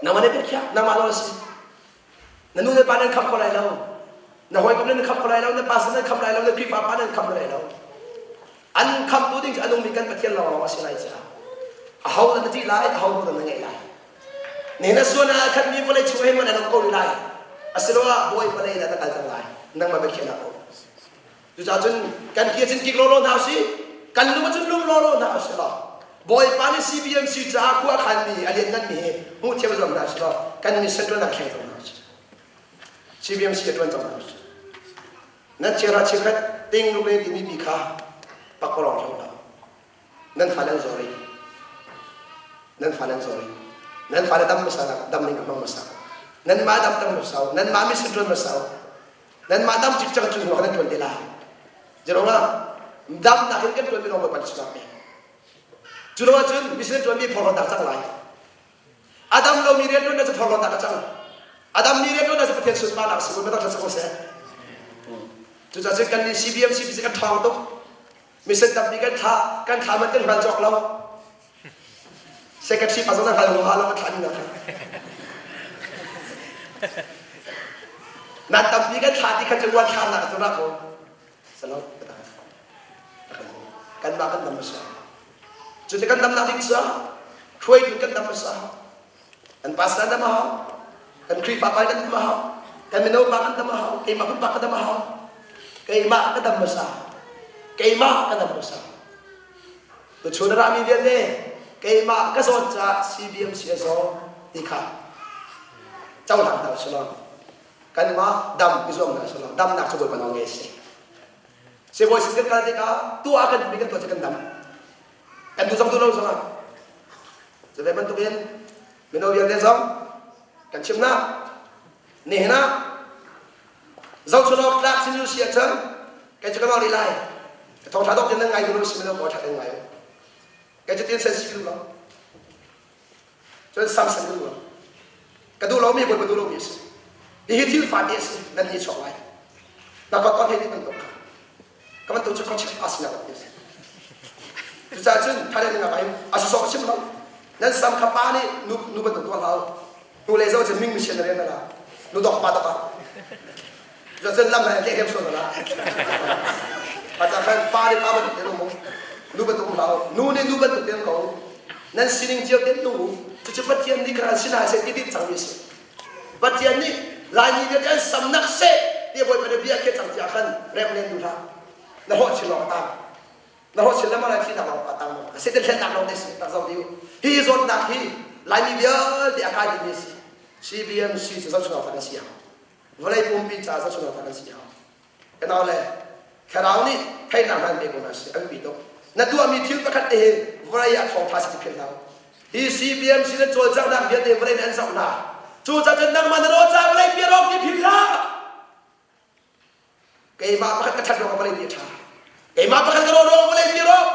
Nangmah nih biakhiak, nangmah nawl a si. Na nu le pa nan khamh kho lai lo. Na hawikom nan khamh kho lai lo, na pastor nan khamh lai lo, na Khrihfa pa nan khamh lai lo. An khamtu ding cu a nungmi kan Pathian lawnglawng a si lai caah aho dah na ṭih lai, aho dah na ngeih lai. Nihin na sual ah khatmi vawlei chung hin man an um ko rih lai. Asiloah Bawipa lei dah na kal cang lai. Nangmah biakhiahnak um. Cucaah cun kan ki cun kik lawlaw hna usih, kan lung cun lung lawlaw hna usih law Bawipa nih CBMC caah khua a khanmi a liannganmi hi hmuh thiam zuam hna usih law kan mission ṭuan ah thleng cang hna usih. CBMC a ṭuan cang hna usih. Nan chiara chikkhat ting ruk le timi pi kha pakpalawng hlo hlah. Nan fale an zaw rih. Nan fale an zaw rih. Nan fale dam hmasa dam ning a hmang hmasa. Nanmah dam tam hmasa nanmah mission ṭuan hmasa Nanmah dam cikcek cu hnu ah kan ṭuan te lai. Zeruangah damnak in kan ṭuanmi lawng Bawipa nih sunak pek. Cu lo ahcun mission ṭuanmi phorhlawtnak cang lai. A dam lomi rian ṭuan cu phorhlawtnak a cang. A dammi rian ṭuan cu Pathian sunparnak a si. Bawipa thangṭhat si ko seh. Cucaah cun kan nih CBMC kan ṭhawng tuk. Mission tampi kan thlah, kan thlah man kan hngal cawk lo. Secretary pa zong na hngal lo lo thlah ning kha. Nan tampi kan thlah ti kha cu uan thlah nak cu rak ko. Salo kan mah kan dam hmasa. Cu ti kan damnak ding cu hruaitu kan dam hmasa. Kan pastor dam a hau. Kan Khrihfa pa kan dam a hau. Kan mino pa kan dam a hau. Keimah pumpak ka dam a hau. Keimah ka dam hmasa. Keimah ka dam hmasa. Tuchun a rami vialte keimah ka zawt caah CBMC a zaw ti kha cohlang hna usih law kanmah dam i zuam hna usih law damnak cu Bawipa nawl ngei a si. Sibawi sin kan kal tikah tuah kan duhmi kan tuah cu kan dam. Kan duh zong duh lo zongah cu ve bantukin mino vialte zong kan chimnak nihin ah Zohchun awk tlak sin si ahcun kei cu ka nawl rih lai. Ka thawngṭha dawk in nan ngai duh lo si mino kaw ṭhat in ngai u. Kei cu tin sen si ka duh lo. Cun Samson ka duh lo. Ka duh lomi Bawipa duh lomi a si. Hihi thil fate a si nan ni chuak lai. Na kot kon hei ti bantuk kha. Ka bantuk cu khuachia fa sinak a si. Cucaah cun thalen in a a sawsawh chim lo. Nan sam kha pa nih nu nu bantuk tuah hlah u. Nu le zo cu ming mission rian na la. Nu dok pa dok ah. Cun lam he hem sual la. Pata khan pa nih pa bantuk te mu. Nu bantuk hlah u. Nu nih nu bantuk te ko. Nan sining cio te nu. Cucu Pathian nih khan sinai se ti dit cang mi si. Pathian nih Laimi vialte an samnak seh ti Bawipa nih bia khiah cang tiah khan rem len duh hlah. Na hlawh chin lawng a tang. Na hlawh chin lengmang lai thihnak lawng a tang. A si thlennak lawng te si tak zoh dih. Hi zawtnak hi Laimi vialte a kai dihmi a si. CBMC cu zohchun awk kan si hau. Vawlei pumpi caah zohchun awk kan si hau. Ka nau le thlarau nih theihnak hna pe ko hna sih a biapi tuk. Na tuahmi thil pakhat te hi vawlei ah thawngṭha si ti philh hlah. Hi CBMC na cawlcanghnak vialte vawlei nih an zoh hna. Cucaah cun nangmah na rawh caah vawlei pi rawk ti philh hlah. Keimah pakhat ka ṭhat ruangah vawlei pi a ṭha. Keimah pakhat ka rawh ruangah vawlei pi a rawk.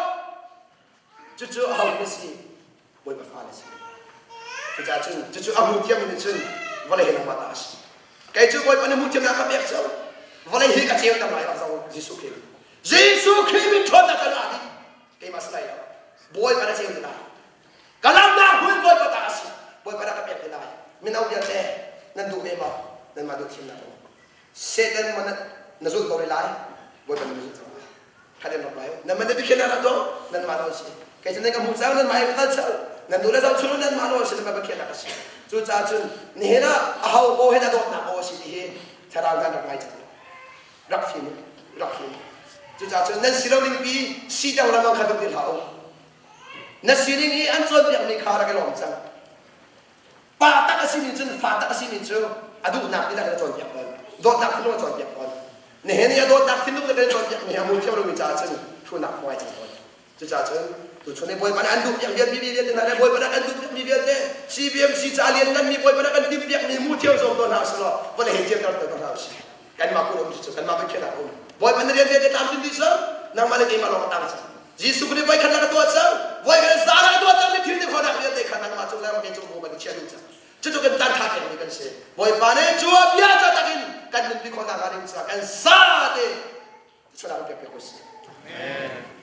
Cucu aho na si? Bawipa fa na si. Cucaah cun cucu a hmu thiam in cun vawlei hi nangmah ta a si. Kei cu Bawipa nih hmuh thiamnak ka pek cu vawlei hi ka ceu tam lai rak zoh Jesuh Khrih. Jesuh Khrih min ṭhawnnak kan ah dih. Keimah si lai lo. Bawipa na ceu te lai. Ka lamnak hmun Bawipa ta a si. Bawipa na ka pek te lai. Mino vialte nan duh ve maw? Nanmah duh thimnak um. Satan maw na zulh ko rih lai? Bawipa na zulh cang lai. Khat in rak lai nan man bikhin rak do nan mah nawl si kei cu nan ka hmuh cang nan mah ka kal cang nan duh le zoh chun nan mah nawl si nan mah khiah a si cucaah cun nihin ah aho aw he dah dawtnak aw a si ti hi thlarau hna rak ngai cang rak fim rak fim cucaah cun nan si lo ning pi si dang lamang kha duh ti hlah u na sining i an cawnpiakmi kha rak i lawm cang pa tak a simi cun fa tak a simi cu. A duhnak ti kan cawnpiak tawn. Dawtnak thinlung a cawnpiak tawn. Nihin i a dawtnak thinlung na kan cawnpiak mi a mu thiam lomi caah cun hrunak ngai cang tawn. Cucaah cun tuchun i Bawipa nih an duh piak vialte mi vialte hna le Bawipa nih an duh piak mi vialte CBMC ca lian mi Bawipa nih kan timh piak mi mu thiam zong tuah hna usih law vawlei he thiamter tuah hna usih. Kanmah kun um cu kanmah biakhiahnak um. Bawipa na rian vialte tlamtlin dih cang. Nangmah le keimah lawng a tang cang. Jesuh Khrih voi khat na ka tuah cang. Voi khat za na ka tuah cang mi thil ti khawhnak vialte kha nangmah cung le kei cung Bawipa nih chia duh cang. Cucu kan caan tha pekmi kan si. Bawipa nih cu a bia ca takin kan nunpi khawhnak hnga ding caah kan za te chuah kan pek piak usih. Amen.